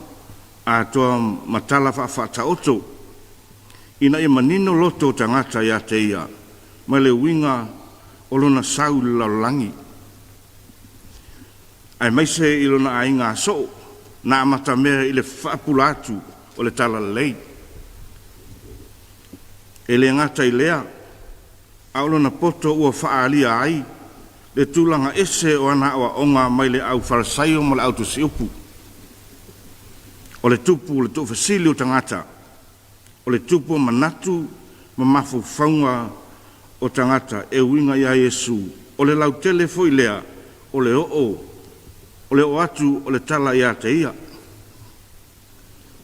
atoa ma tala faafaataoto, ina ia manino loto o tagata ia te ia, ma le uiga o lona sau i le lalolagi, aemaise i lona aiga soo na amatamea i le faapula atu o le talalelei. E le gata i lea, a o lona poto ua faaalia ai le tulaga ese o ana aoaoga mai le au Farisaio ma le au tusiupu. O le tupu o le tuufesili o tagata, o le tupu o manatu ma mafaufauga o tagata e uiga iā Iesu, o le lautele foi lea o le oo o le oo atu o le tala ia te ia.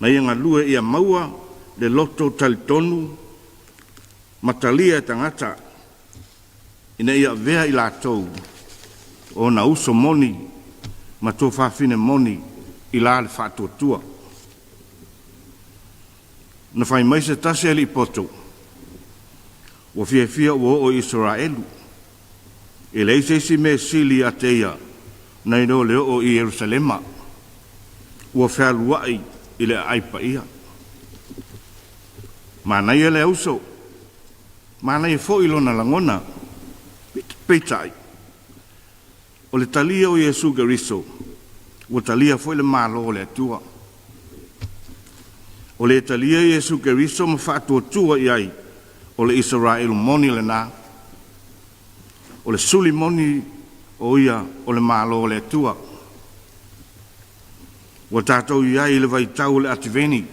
Na ia galue ia maua le loto talitonu ma talia e tagata, ina ia avea i latou o ona uso moni ma tuafafine moni i la le faatuatua. Na fai mai se tasi alii poto, ua fiafia ua oo i Isaraelu. E leai se isi mea sili ia te ia nai lo le oo i Ierusalema. ua fealuai i le aai paia. Manaia le auso, manaia foi lona lagona, peitai, o le talia o Iesu Keriso, ua talia foi le Malo o le Atua. O le talia Iesu Keriso ma faatuatua i ai o le Isaraelu moni lena. O le suli moni o ia o le Malo o le Atua. Ua tatou i ai i le vaitau o le Ativeni,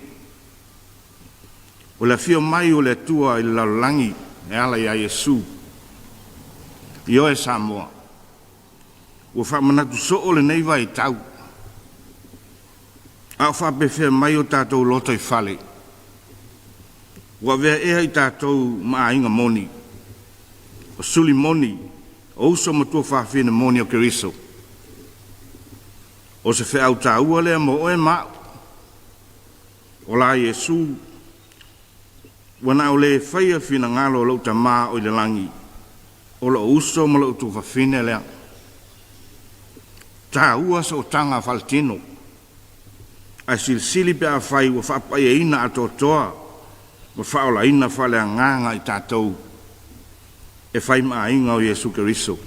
o le afio mai o le Atua i le lalolagi e ala iā Iesu. Ioe Samoa, ua faamanatu soo lenei vaitau, a o faapefea mai o tatou lotoifale, ua avea ea i tatou ma aiga moni, o suli moni, o uso ma tuafafine moni o Keriso. O se feau taua lea mo oe ma a'u. O la Iesu, ua na o le faia finagalo o lou Tamā o i le lagi, o lou uso ma lou tuafafine lea. Taua sootaga faaletino, ae silisili pe afai ua faapaiaina atoatoa ma faaolaina faaleagaga i tatou e fai ma aiga o Iesu Keriso.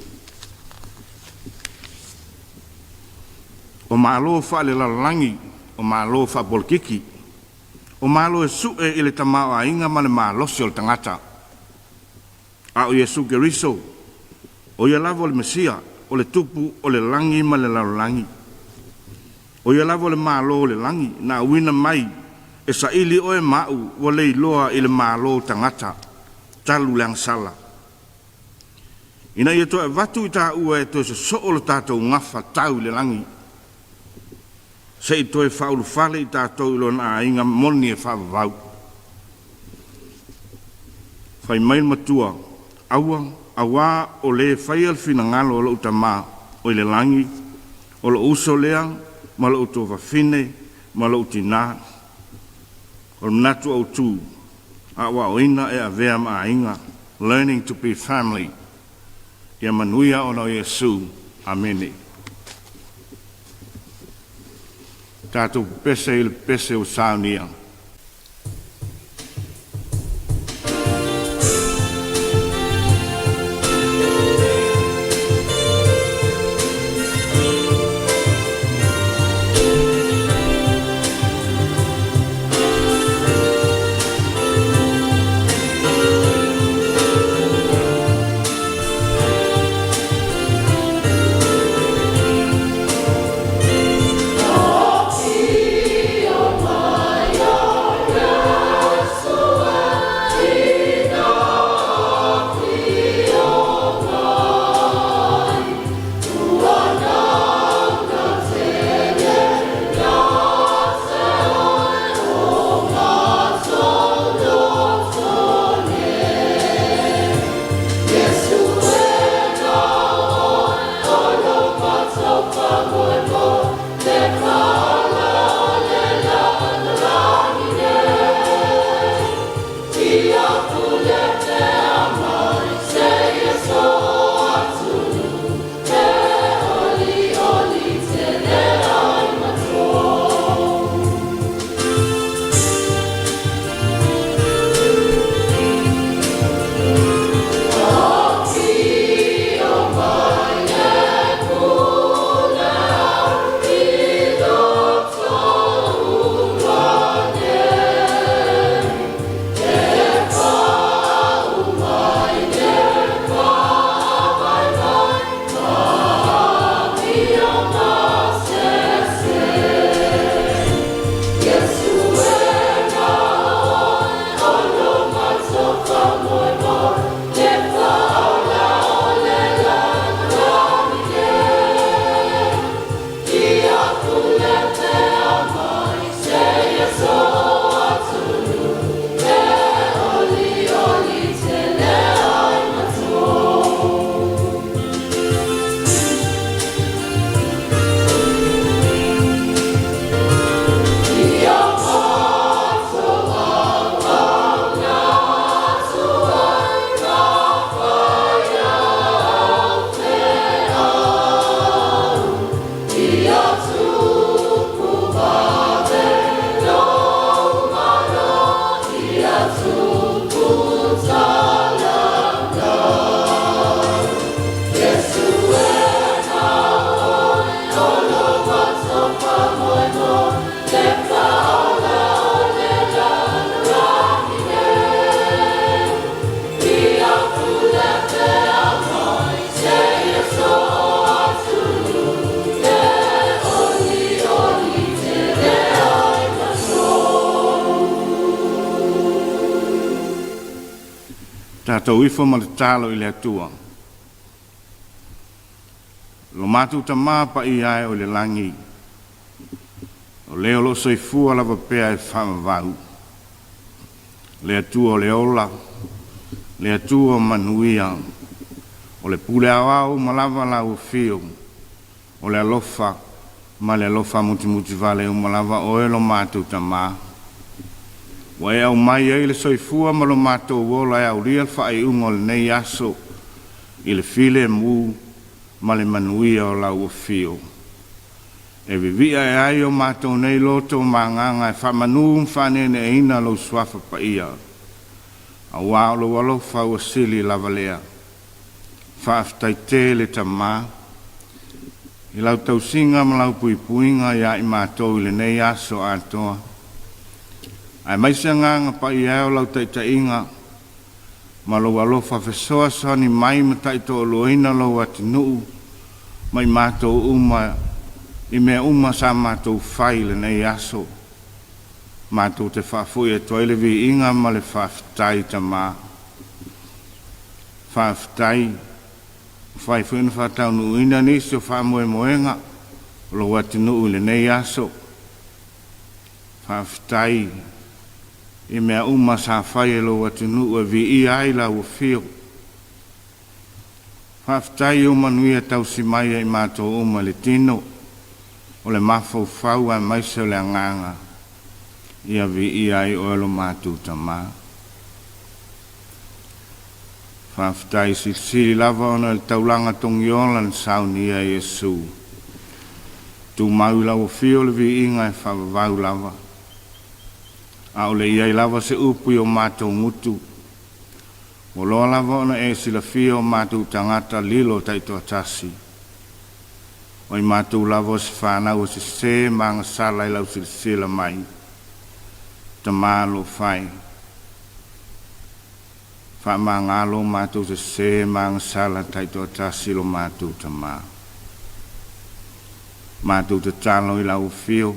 O malo faalelalolagi, o malo faapolokiki, o malo e su'e i le tamaoaiga ma le malosi o le tagata. A o Iesu Keriso, o ia lava o le Mesia, o le Tupu o le lagi ma le lalolagi. O ia lava o le Malo o le lagi na auina mai e saili oe ma a'u ua le iloa i le malo o tagata talu le agasala, ina ia toe avatu i tāua e toe sosoo lo tatou gafa tau i le lagi, se i toe faaulufale i tatou i lona aiga moni e faavavau. Fai mai le Matua, aua auā o lē faia le finagalo o lou Tamā o i le lagi, o lou uso lea ma lou tuafafine ma lou tinā. O le manatu autū, aoaoina e avea ma aiga, learning to be family. Ia manuia ona o Iesu. Amene. Tatou pepese i le pepese ua saunia. Tatou ifo ma le tatalo i le Atua. Lo matou Tamā paia e o i le lagi, o le o loo soifua lava pea e faavavau, le Atua o le ola, le Atua o manuia, o le pule aoao uma lava lau afio, o le alofa ma le alofa mutimutivale uma lava oe lo matou Tamā. Ua e aumai ai le soifua ma lo matou ola e aulia le faaiuga o lenei aso i le filemu ma le manuia o lau afio. E vivia e ai o matou nei loto ma agaga e faamanu ma faaneeneeina lou suafa paia, auā o lou alofa ua sili lava lea. Faafetai tele Tamā i lau tausiga ma lau puipuiga iā i matou i lenei aso atoa, aemaise agaga paia e o lau taitaiga ma lou alofa fesoasoani mai ma taitoaluaina lou atunuu ma i matou uma i mea uma sa matou fai i lenei aso. Matou te faafoi atu ai le viiga ma le faafetai Tamā. Faafetai ua fai foi ona faataunuuina nisi o faamoemoega o lou atunuu i lenei aso. Faafetai i mea uma sa fai e lou atunuu e viia ai lau afio. Faafetai i ou manuia tausi mai ia i matou uma i le tino, o le mafaufau aemaise o le agaga, ia viia ai oe lo matou Tamā. Faafetai silisili lava ona o le taulaga togiola na saunia e Iesu. Tumau i lau afio le viiga e faavavau lava. A o le i ai lava se upu i o matou gutu, ua loa lava ona e silafia o matou tagata lilo taitoatasi. O i matou lava o se fanau o sesē ma agasala i lau silasila mai. Tamā alofa e, faamagalo o matou sesē ma agasala taitoatasi lo matou Tamā. Matou tatalo i lau afio,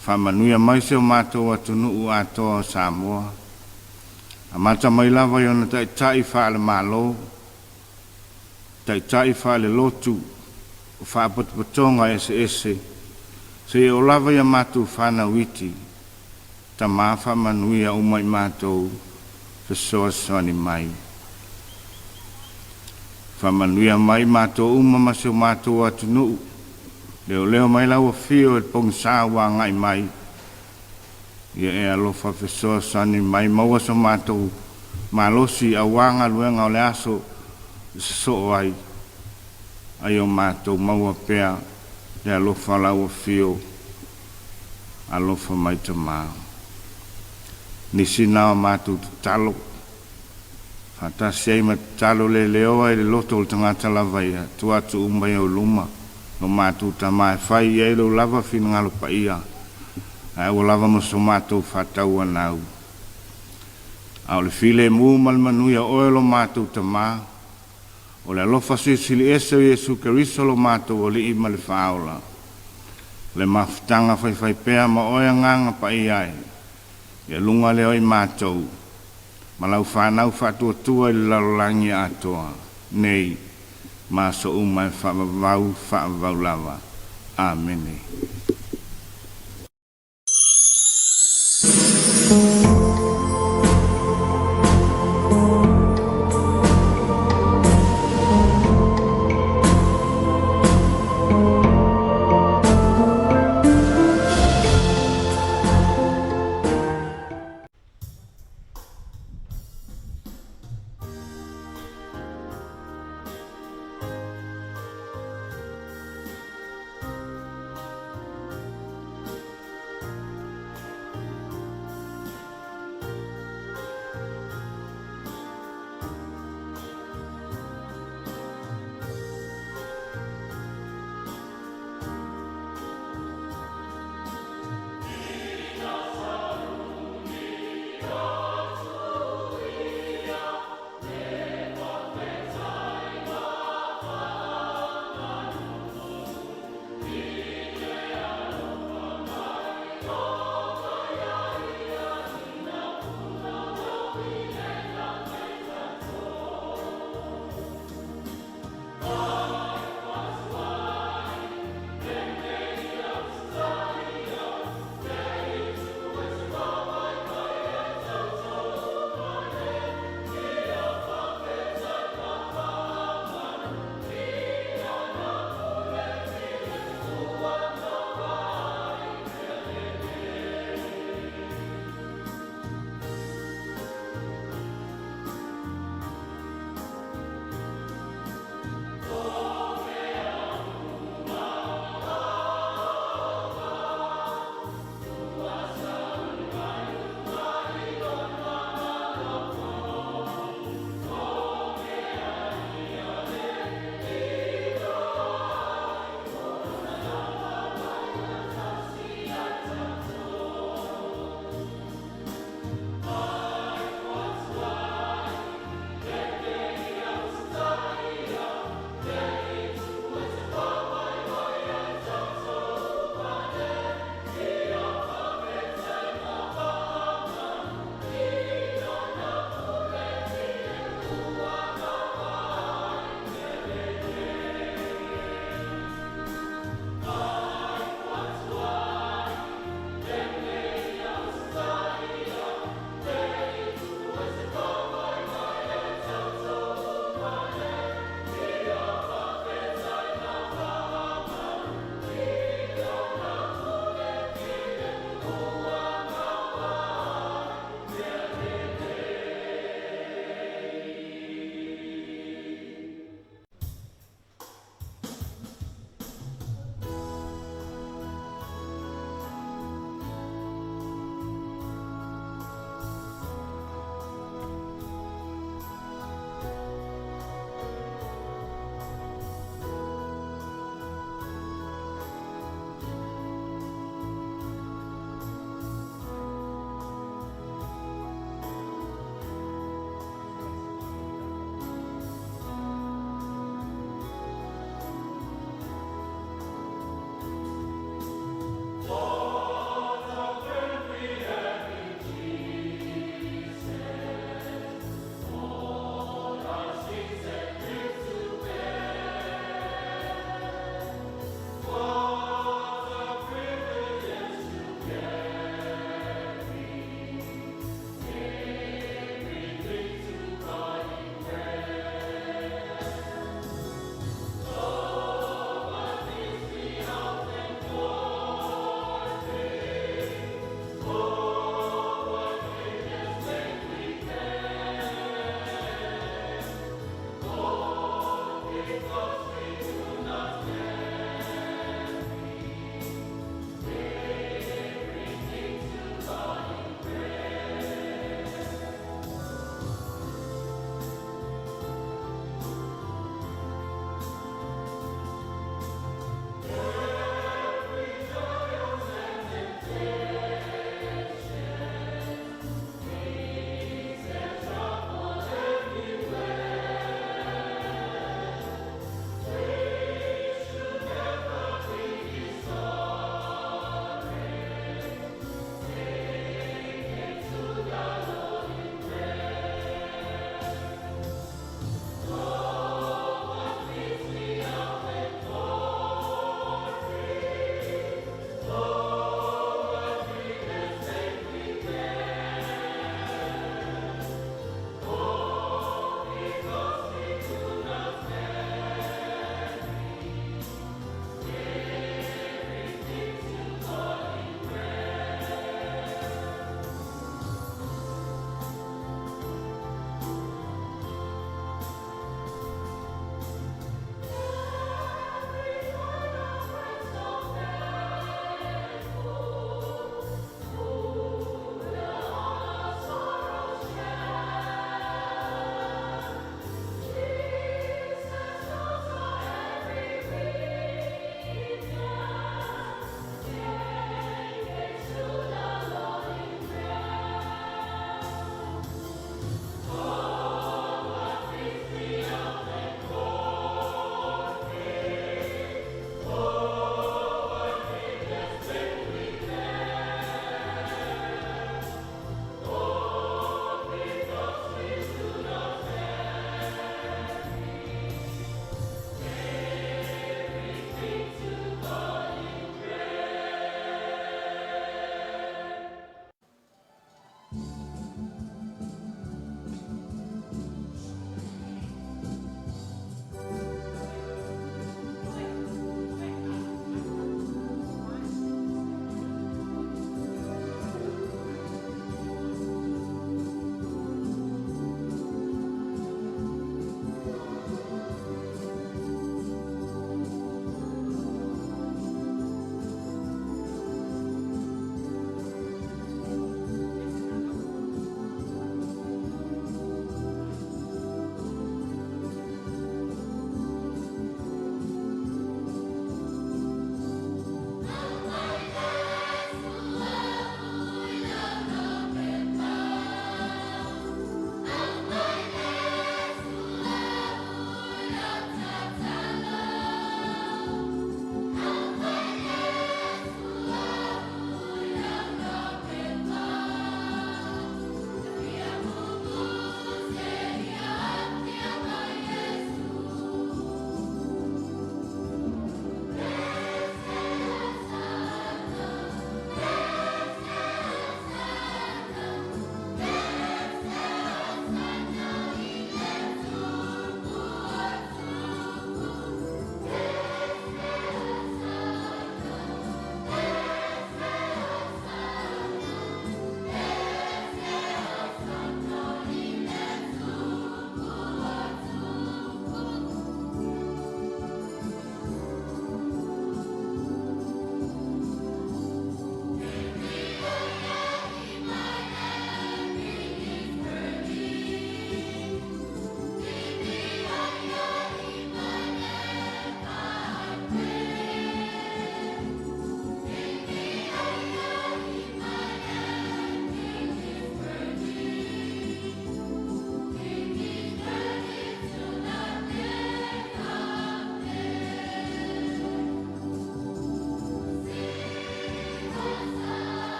faamanuia mai si o matou atunuu atoa o Samoa, amata mai lava i ona taitai faale-Malo, taitai faale-lotu, o faalapotopotoga eseese, seia oo lava ia matou fanau iti. Tamā faamanuia uma i matou fesoasoani mai. Faamanuia mai matou uma ma si o matou atunuu, leoleo mai lau afio i le pogisā ua agai mai, ia e alofa fesoasoani mai maua so matou malosi auā galuega o le aso e sosoo ai, a ia o matou maua pea le alofa o lau afio. Alofa mai Tamā. Nisi na o matou tatalo, faatasi ai ma tatalo leleoa i le loto o le tagata lava ia, tuu atu uma i ou luma lo matou Tamā e fai i ai lou lava finagalo paia, ae aua lava mo so matou faatauanau. A o le filemu ma le manuia o oe lo matou Tamā, o le alofa silisili ese o Iesu Keriso lo matou Alii ma le Faaola, le mafutaga faifaipea ma oe Agaga Paia e, ia luga lea o i matou ma lau fanau faatuatua i le lalolagi atoa, nei ma aso uma e faavavau faavavau lava. Amene.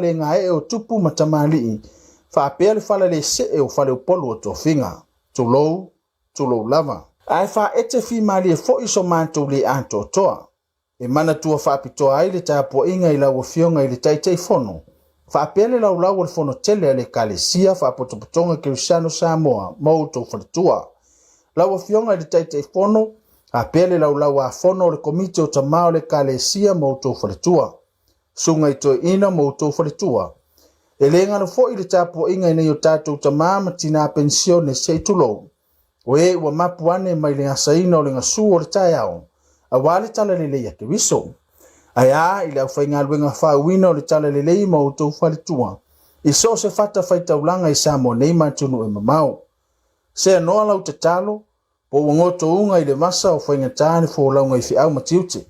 le gae'e o tupu ma tamalii faapea le falalesee o faleupolu o tofiga. Tulou, tulou lava. Ae faaete fimalie fo'i so matou le atoatoa. E manatua faapitoa ai le tapuaiga i lau Afioga i le Taitaifono, faapea le laulau o le Fono tele a le Ekalesia Faapotopotoga Kerisiano Samoa ma outou faletua. Lau Afioga i le Taitaifono, faapea le laulau-a-fono o le Komiti o Tama o le Ekalesia ma outou faletua. Susuga i Toeaina ma outou faletua. E le galo foi le tapuaiga i nai o tatou tama ma tina penisione se i tulou, o e ua mapu ane mai le asaina o le gasu o le taeao, aua le talalelei a Keriso. Ae a i le aufaigaluega faauuina o le talalelei ma outou faletua, i so o se fatafaitaulaga i Samoa nei ma atunuu e mamao. Seanoa lau tatalo, po ua gotouga i le vasa o faigata le folauga i feau ma tiute.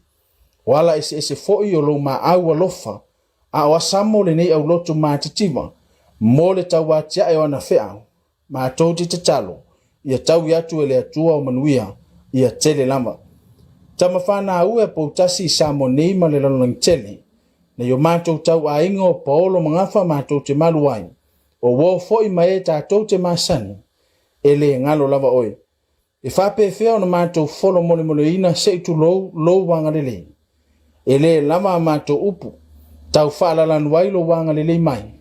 O ala eseese foi o lou maau alofa, a o asamo lenei aulotu matitiva mo le tauatiae o ana feau, matou te tatalo, ia taui atu e le Atua o manuia, ia tele lava. Tama fanau e poutasi i Samoa nei ma le lalolagi tele, nei o matou tauaiga o Paolo ma Gafa matou te malu ai, o uo foi ma e tatou te masani, e le galo lava oe. E faapefea ona matou folo molemoleina se i tulou lou agalelei. E le lava a matou upu, tau faalalanu ai lou agalelei mai,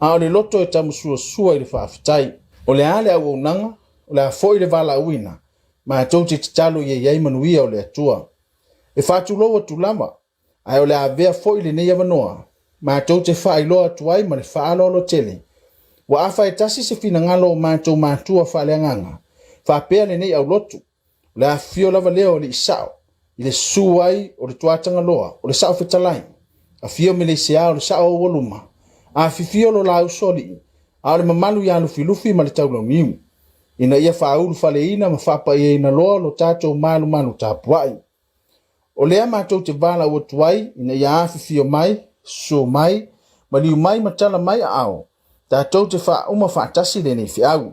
a o le loto e tamusuasua i le faafetai. O le a le auaunaga, o le a foi le valaauina, matou te tatalo ia i ai manuia o le Atua. E faatulou atu lava, ae o le a avea foi lenei avanoa, matou te faailoa atu ai ma le faaaloalo tele, ua afa e tasi se finagalo o matou matua faaleagaga, faapea lenei aulotu, o le afifio lava lea o alii sao, i le susu ai o le Tuatagaloa, o le Sao Fetalai, afio Meleisea o le Sao Aualuma, afifio lo la usoalii, a o le mamalu ia Lufilufi ma le Taulauniu, ina ia faaulufaleina ma faapaiaina loa lo tatou malumalu tapuai. O lea matou te valaau atu ai ina ia afifio mai, susu mai, maliu mai ma tala mai aao, tatou te faauma faatasi lenei feau,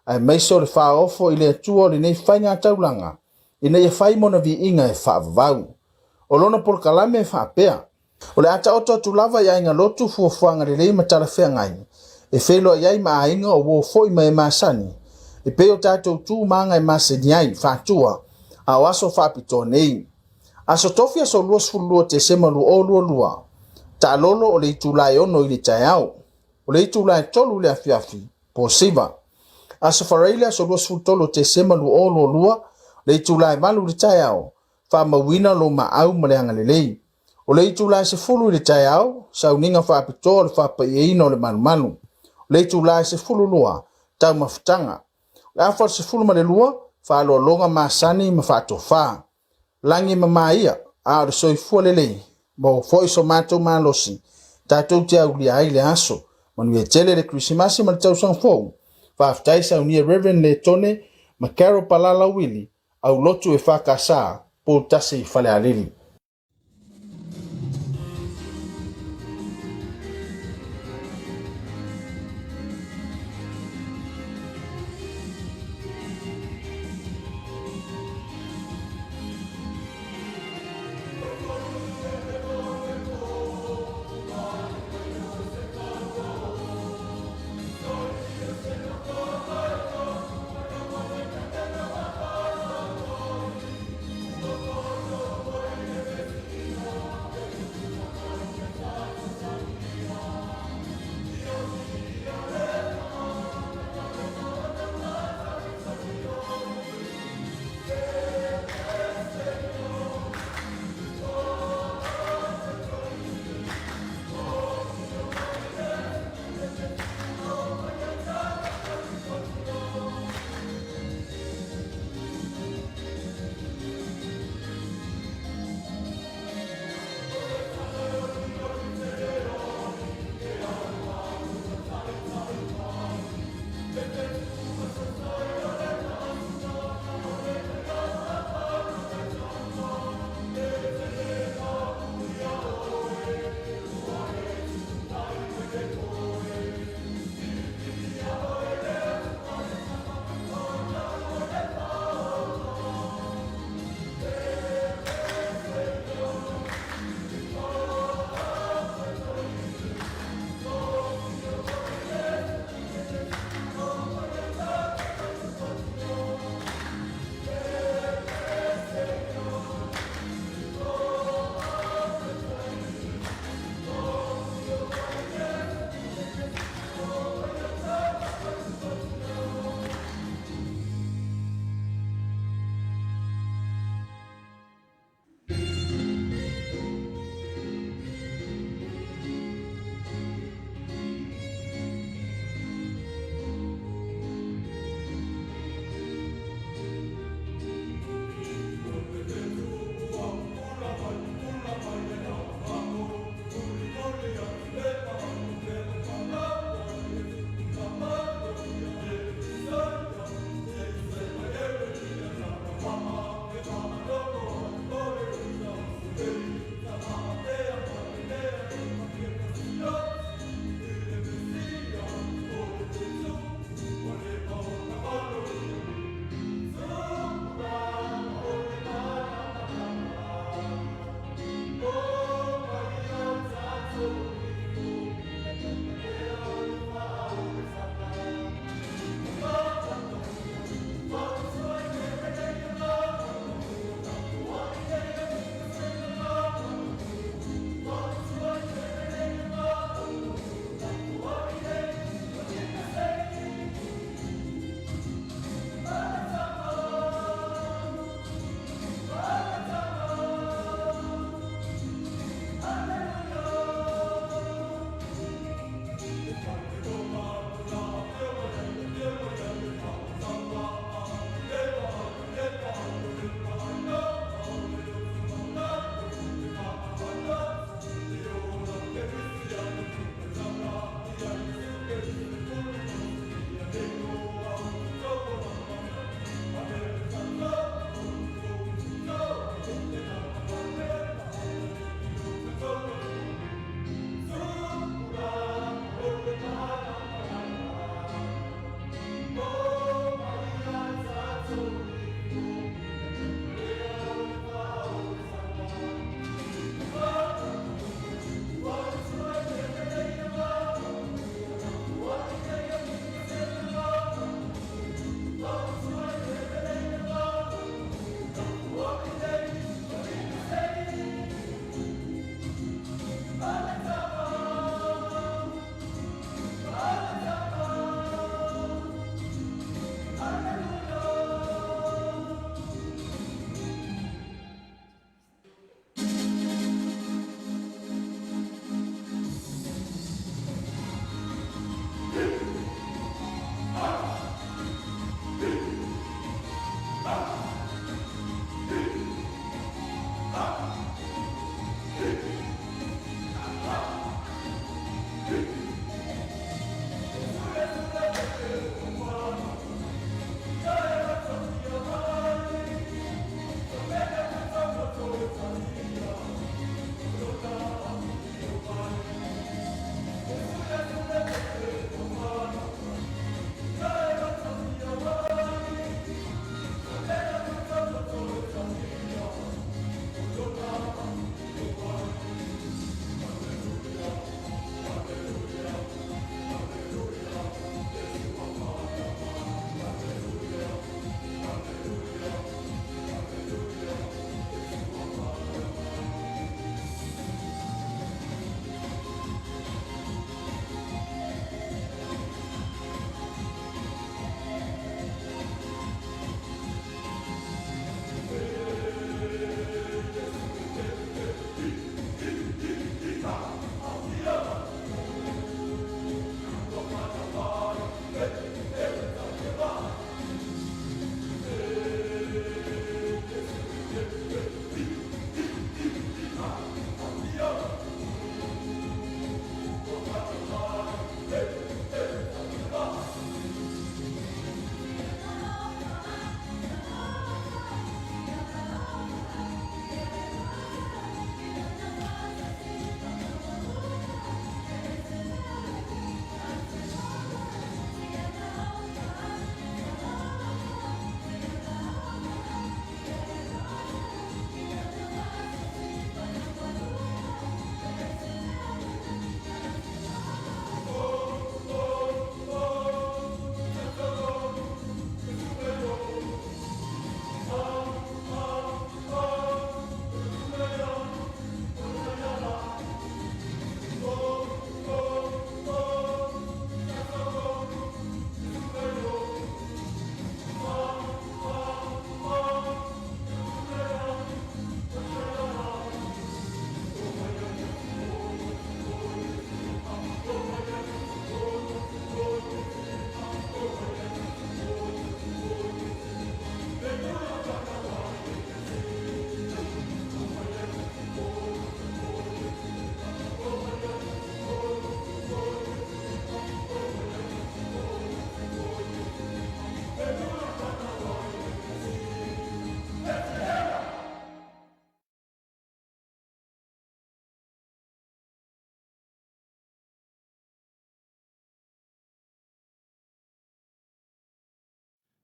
aemaise o le faaofo i le Atua o lenei faigataulaga, ina ia fai mona viiga e faavavau. O lona polokalame e faapea, o le a taoto atu lava i aiga lotu fuafuaga lelei ma talafeagai, e feiloai ai ma aiga o uo foi ma e masani, e pei o tatou tu ma aga e masani ai, faatua, a o aso faapitoa nei. Aso Tofi aso 22 Tesema 2022, taalolo o le itula e 6 i le taeao, o le itula e 3 i le afiafi, po siva. Aso Faraile aso 23 Tesema 2022, le itula e 8 i le taeao, faamauina lo maau ma le agalelei. O le itula e 10 i le taeao, sauniga faapitoa o le faapaiaina o le malumalu. O le itula e 12, taumafataga. O le afa o le 12, faaloaloga masani ma faatofa. Lagi ma maia, a o le soifua lelei, maua foi so matou malosi, tatou te aulia ai le aso. Manuia tele le Kerisimasi ma le tausaga fou. Faafetai saunia Reverend Letone ma Carol Palala Wili, aulotu e EFKS, Poutasi Falealili.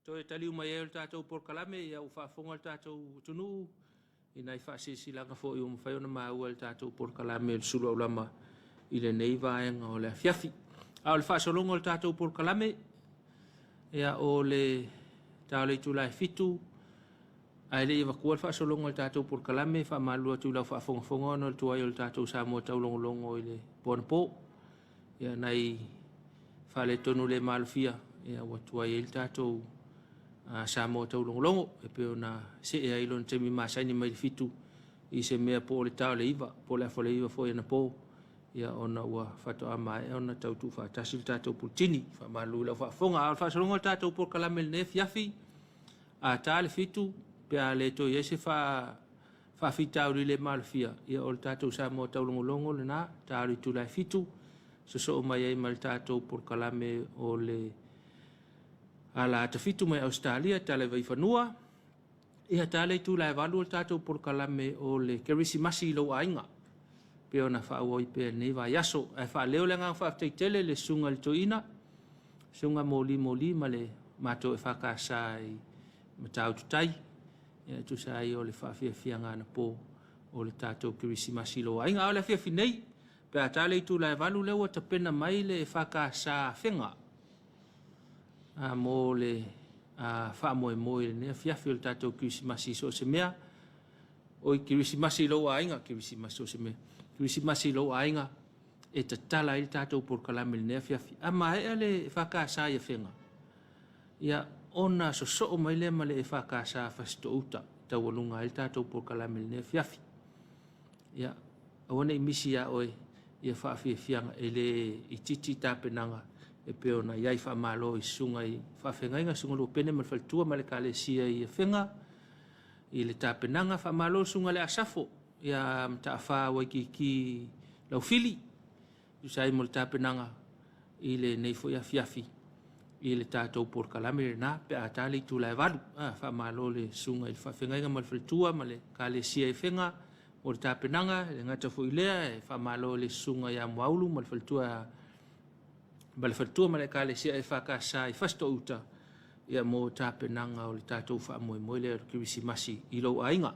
Toe taliu mai ai o le tatou polokalame, ia ua faafofoga le tatou atunuu i nai faasilasilaga foi ua mafai ona maua e le tatou polokalame o le Sulu Aulama i lenei vaega o le afiafi. A o le faasologa o le tatou polokalame, ia o le ta o le itula e 7, ae le i avatua le faasologa o le tatou polokalame, faamalulu atu i lau faafogafoga ona o le tuai o le tatou Samoa taulogologo i le po anapo. Ia nai faaletonu le malofia, ia ua tuai ai le tatou Samoa taulogologo e pei ona see ai lona taimi masani mai le 7 i se mea po o le ta o le 9 po o le afa o le 9 foi anapo, ia ona ua faatoa maea ona tau tuufaatasi le tatou puletini. Faamalulu i lau faafofoga. A o le faasologa o le tatou polokalame i lenei afiafi, a ta le 7 pe a le toe i ai se faafitauli le malofia, ia o le tatou Samoa taulogologo lena, ta o le itula e 7, sosoo mai ai ma le tatou polokalame o le Ala Ata Fitu mai Ausetalia, tala i Vaifanua. Ia ta le itula e 8 o le tatou polokalame o le Kerisimasi i lou aiga, pe ona faaauau ai pea lenei vaiaso. Ae faaleo le agaga faafetai tele le susuga i le toeaina, susuga Moli Moli ma le matou e whakasa i Matautu Tai, ia tusa ai o le faafiafiaga anapo o le tatou Kerisimasi i lou aiga. A o le afiafi nei, pe a ta le itula e 8 lea ua tapena mai le whakasa afega mo le faamoemoe i lenei afiafi o le tatou Kerisimasi i so o se mea. Oi Kerisimasi i lou aiga, Kerisimasi so o se mea. Kerisimasi i lou aiga e tatala ai le tatou polokalame i lenei afiafi. A maea le whakasa i afega, ia ona sosoo mai lea ma le whakasa fasitouta taualuga ai le tatou polokalame i lenei afiafi. Ia aua nei misi ia oe ia faafiafiaga e le itiiti tapenaga e pei ona i ai. Faamalo i susuga i faafeagaiga, susuga Luapene ma le faletua ma le ekalesia i Afega i le tapenaga. Faamalo le susuga i le Asafo ia Mataafa Waikiki Laufili tusa ai mo le tapenaga i lenei foi afiafi i le tatou polokalame lena pe a ta le itula e 8. Faamalo le susuga i le faafeagaiga ma le faletua ma le ekalesia i Afega mo le tapenaga. E le gata foi lea, e faamalo le susuga ia Muaulu ma le faletua ma le ekalesia e whakasa i Fasitouta ia mo tapenaga o le tatou faamoemoe lea o le Kerisimasi i lou aiga.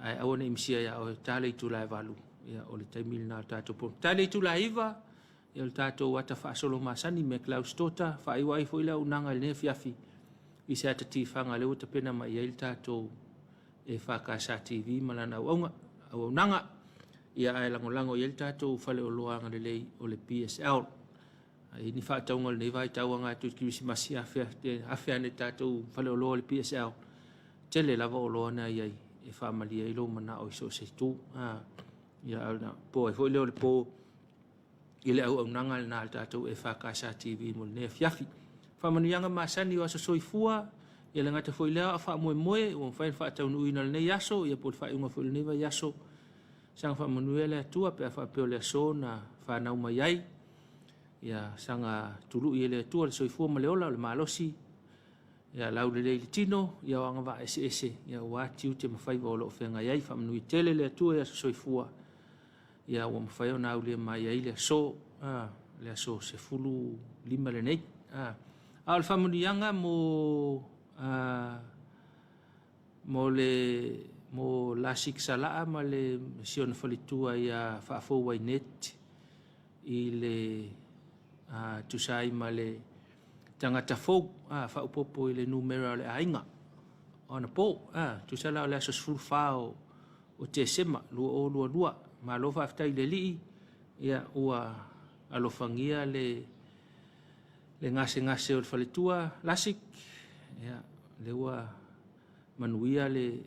Ae aua nei misia ia oe, ta le itula e 8, ia o le taimi lena o le tatou polokalame. Ta le itula e 9, ia o le tatou ata faasolo masani me Klaus Tota, faaiua ai foi le auaunaga i lenei afiafi i se ata tifaga lea ua tapena mai ai le tatou e whakasa TV ma lana auaunaga. Ia ae lagolago i ai le tatou faleoloa agalelei o le PSL. Ai ni faatauga o lenei vaitau aga atu i le Kerisimasi afe ane tatou faleoloa o le PSL. Tele lava oloa na i ai e faamalie ai lou manao i so o se itu. Ia na po ai foi lea o le po i le auaunaga lena a le tatou e whakasa TV mo lenei afiafi. Faamanuiaga masani o aso soifua, ia le gata foi lea o faamoemoe ua mafai ona faataunuuina lenei aso, ia po o le faaiuga foi o lenei vaiaso. Saga faamanuia le Atua pe a faapea o le aso na whanau mai ai. Ia saga tului e le Atua le soifua ma le ola o le malosi, ia laulelei i le tino, ia o agavaa eseese, ia ua tiute ma faiva o loo feagai ai. Faamanuia tele le Atua i aso soifua, ia ua mafai ona aulia mai ai le aso, le aso 15 lenei. A o le faamanuiaga mo le mo Lasik Salaa ma le siona faletua ia Faafou Wainet i le tusa ai ma le tagata fou faaupopo i le numera o le aiga ona po tusa la o le aso 14 o Tesema 2022. Malo faafetai i le Alii, ia ua alofagia le gasegase o le faletua Lasik, ia le ua manuia le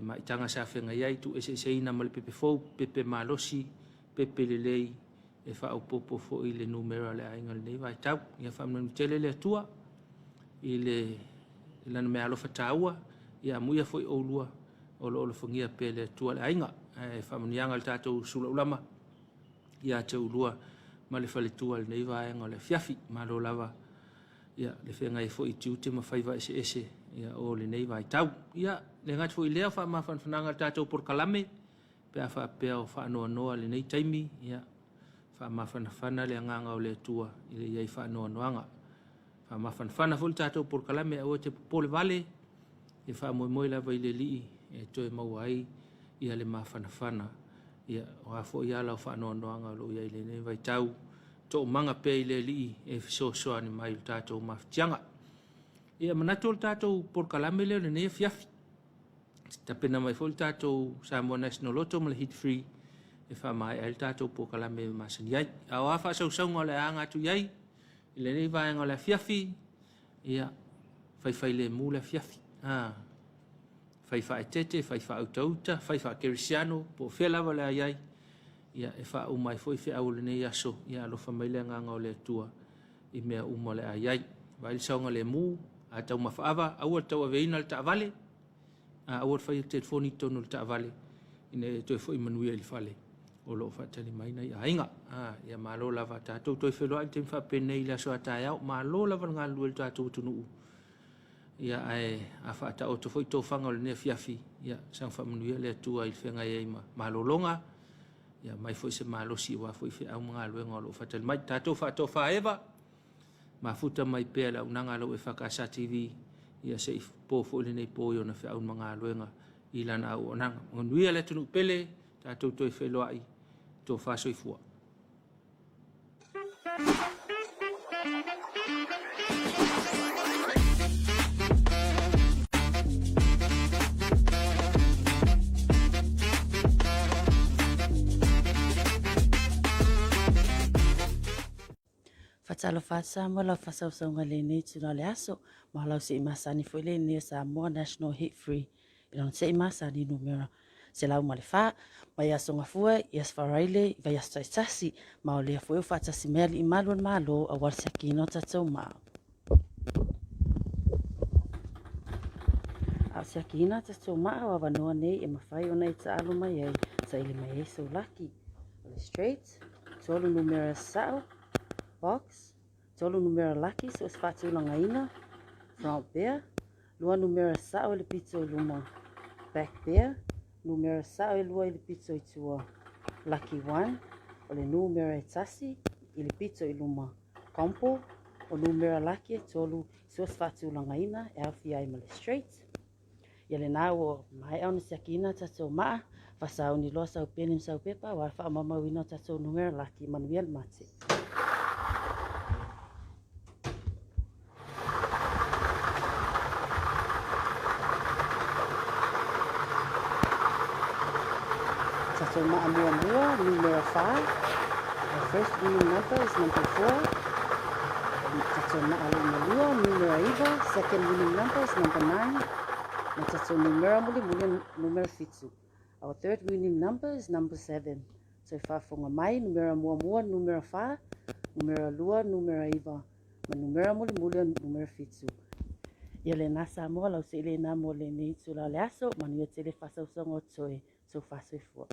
maitaga sa feagai ai tuueseeseina ma le pepe fou, pepe malosi, pepe lelei e faaopoopo foi le numera o le aiga i lenei vaitau. Ia faamanuia tele le Atua i le lana meaalofa taua, ia amuia foi oulua o lo o alofagia pea le Atua le aiga. Ae faamanuiaga i le tatou sulaulama ia te oulua ma le faletua i lenei vaega o le afiafi. Malo lava ia le feagai foi i tiute ma faiva eseese ia o lenei vaitau. Ia le gata foi lea o faamafanafanaga i le tatou polokalame pe a faapea o faanoanoa lenei taimi, ia faamafanafana le agaga o le Atua i le i ai faanoanoaga. Faamafanafana foi le tatou polokalame aua e te popole vale, ia faamoemoe lava i le Alii e toe maua ai ia le mafanafana. Ia, o a foi ala o faanoanoaga o lo o i ai i lenei vaitau, toomaga pea i le Alii e fesoasoani mai i le tatou mafatiaga. Ia, manatu o le tatou polokalame lea o lenei afiafi. Tapena mai foi le tatou Samoa National Lotto ma le Hit Free e faamaea ai le tatou polokalame e masani ai. A o a faasausauga o le a aga atu i ai i lenei vaega o le afiafi, ia, faifailemu le afiafi. Ah, fai faaeteete, fai faautauta, fai faakerisiano, po o fea lava o le a i ai, ia, e faauma ai foi feau o lenei aso, ia alofa mai le agaga o le Atua i mea uma o le a i ai. Vaai le saogalemu, a taumafa ava, aua le tauaveina le taavale, a aua le faia le telefoni i totonu o le taavale, ina ia toe foi manuia i le fale o lo o faatali mai nai aiga. A, ia malo lava, tatou toe feiloai i le taimi faapenei i le aso a taeao. Malo lava le galulue i le tatou atunuu. Ia, ae a faataoto foi tofaga o lenei afiafi, ia, saga faamanuia le Atua i le feagai ai ma malologa, ia aumai foi se malosi aua foi feau ma galuega o lo o faatali mai. Tatou faatofa eva, mafuta mai pea le auaunaga a lau EFKS TV, ia se i po foi lenei po i ona feau ma galuega i lana auaunaga. Manuia le atunuu pele, tatou toe feiloai, tofa soifua. Faatalofa atu Samoa lau faasausauga i lenei itula o le aso ma lau se'i masani foi lenei o Samoa National Hit Free i lona se'i masani numera 104 mai Aso Gafua i Aso Faraile i vaiaso taitasi ma o lea foi ua faatasi mai alii malu o le Malo aua le siakiina o tatou maa. A o siakiina tatou maa o avanoa nei e mafai ona e taalo mai ai saili mai ai sou laki. O le straight, tolu numera sao, box, tolu numera laki so o se faatulagaina, front pair, lua numera sao i le pito i luma, back pair, numera sao e lua i le pito i tua, lucky one, o le numera e tasi i le pito i luma, compo, o numera laki e tolu i so o se faatulagaina e aofia ai ma le straight. Ia lena ua maea ona siakiina tatou maa, faasauni loa sau peni ma sau pepa aua le faamaumauina o tatou numera laki. Manuia le mate. Tatou maa muamua, numera 4. Our first winning number is number 4. Tatou maa lona lua, numera 9. Second winning number is number 9. Ma tatou numera mulimuli, numera 7. Our third winning number is number 7. Toe faafofoga mai, numera muamua, numera 4, numera 2, numera 9, ma numera mulimuli o numera 7. Ia lena Samoa, lau se'i lena mo lenei itula o le aso, manuia tele faasausauga o toe, tofa soifua.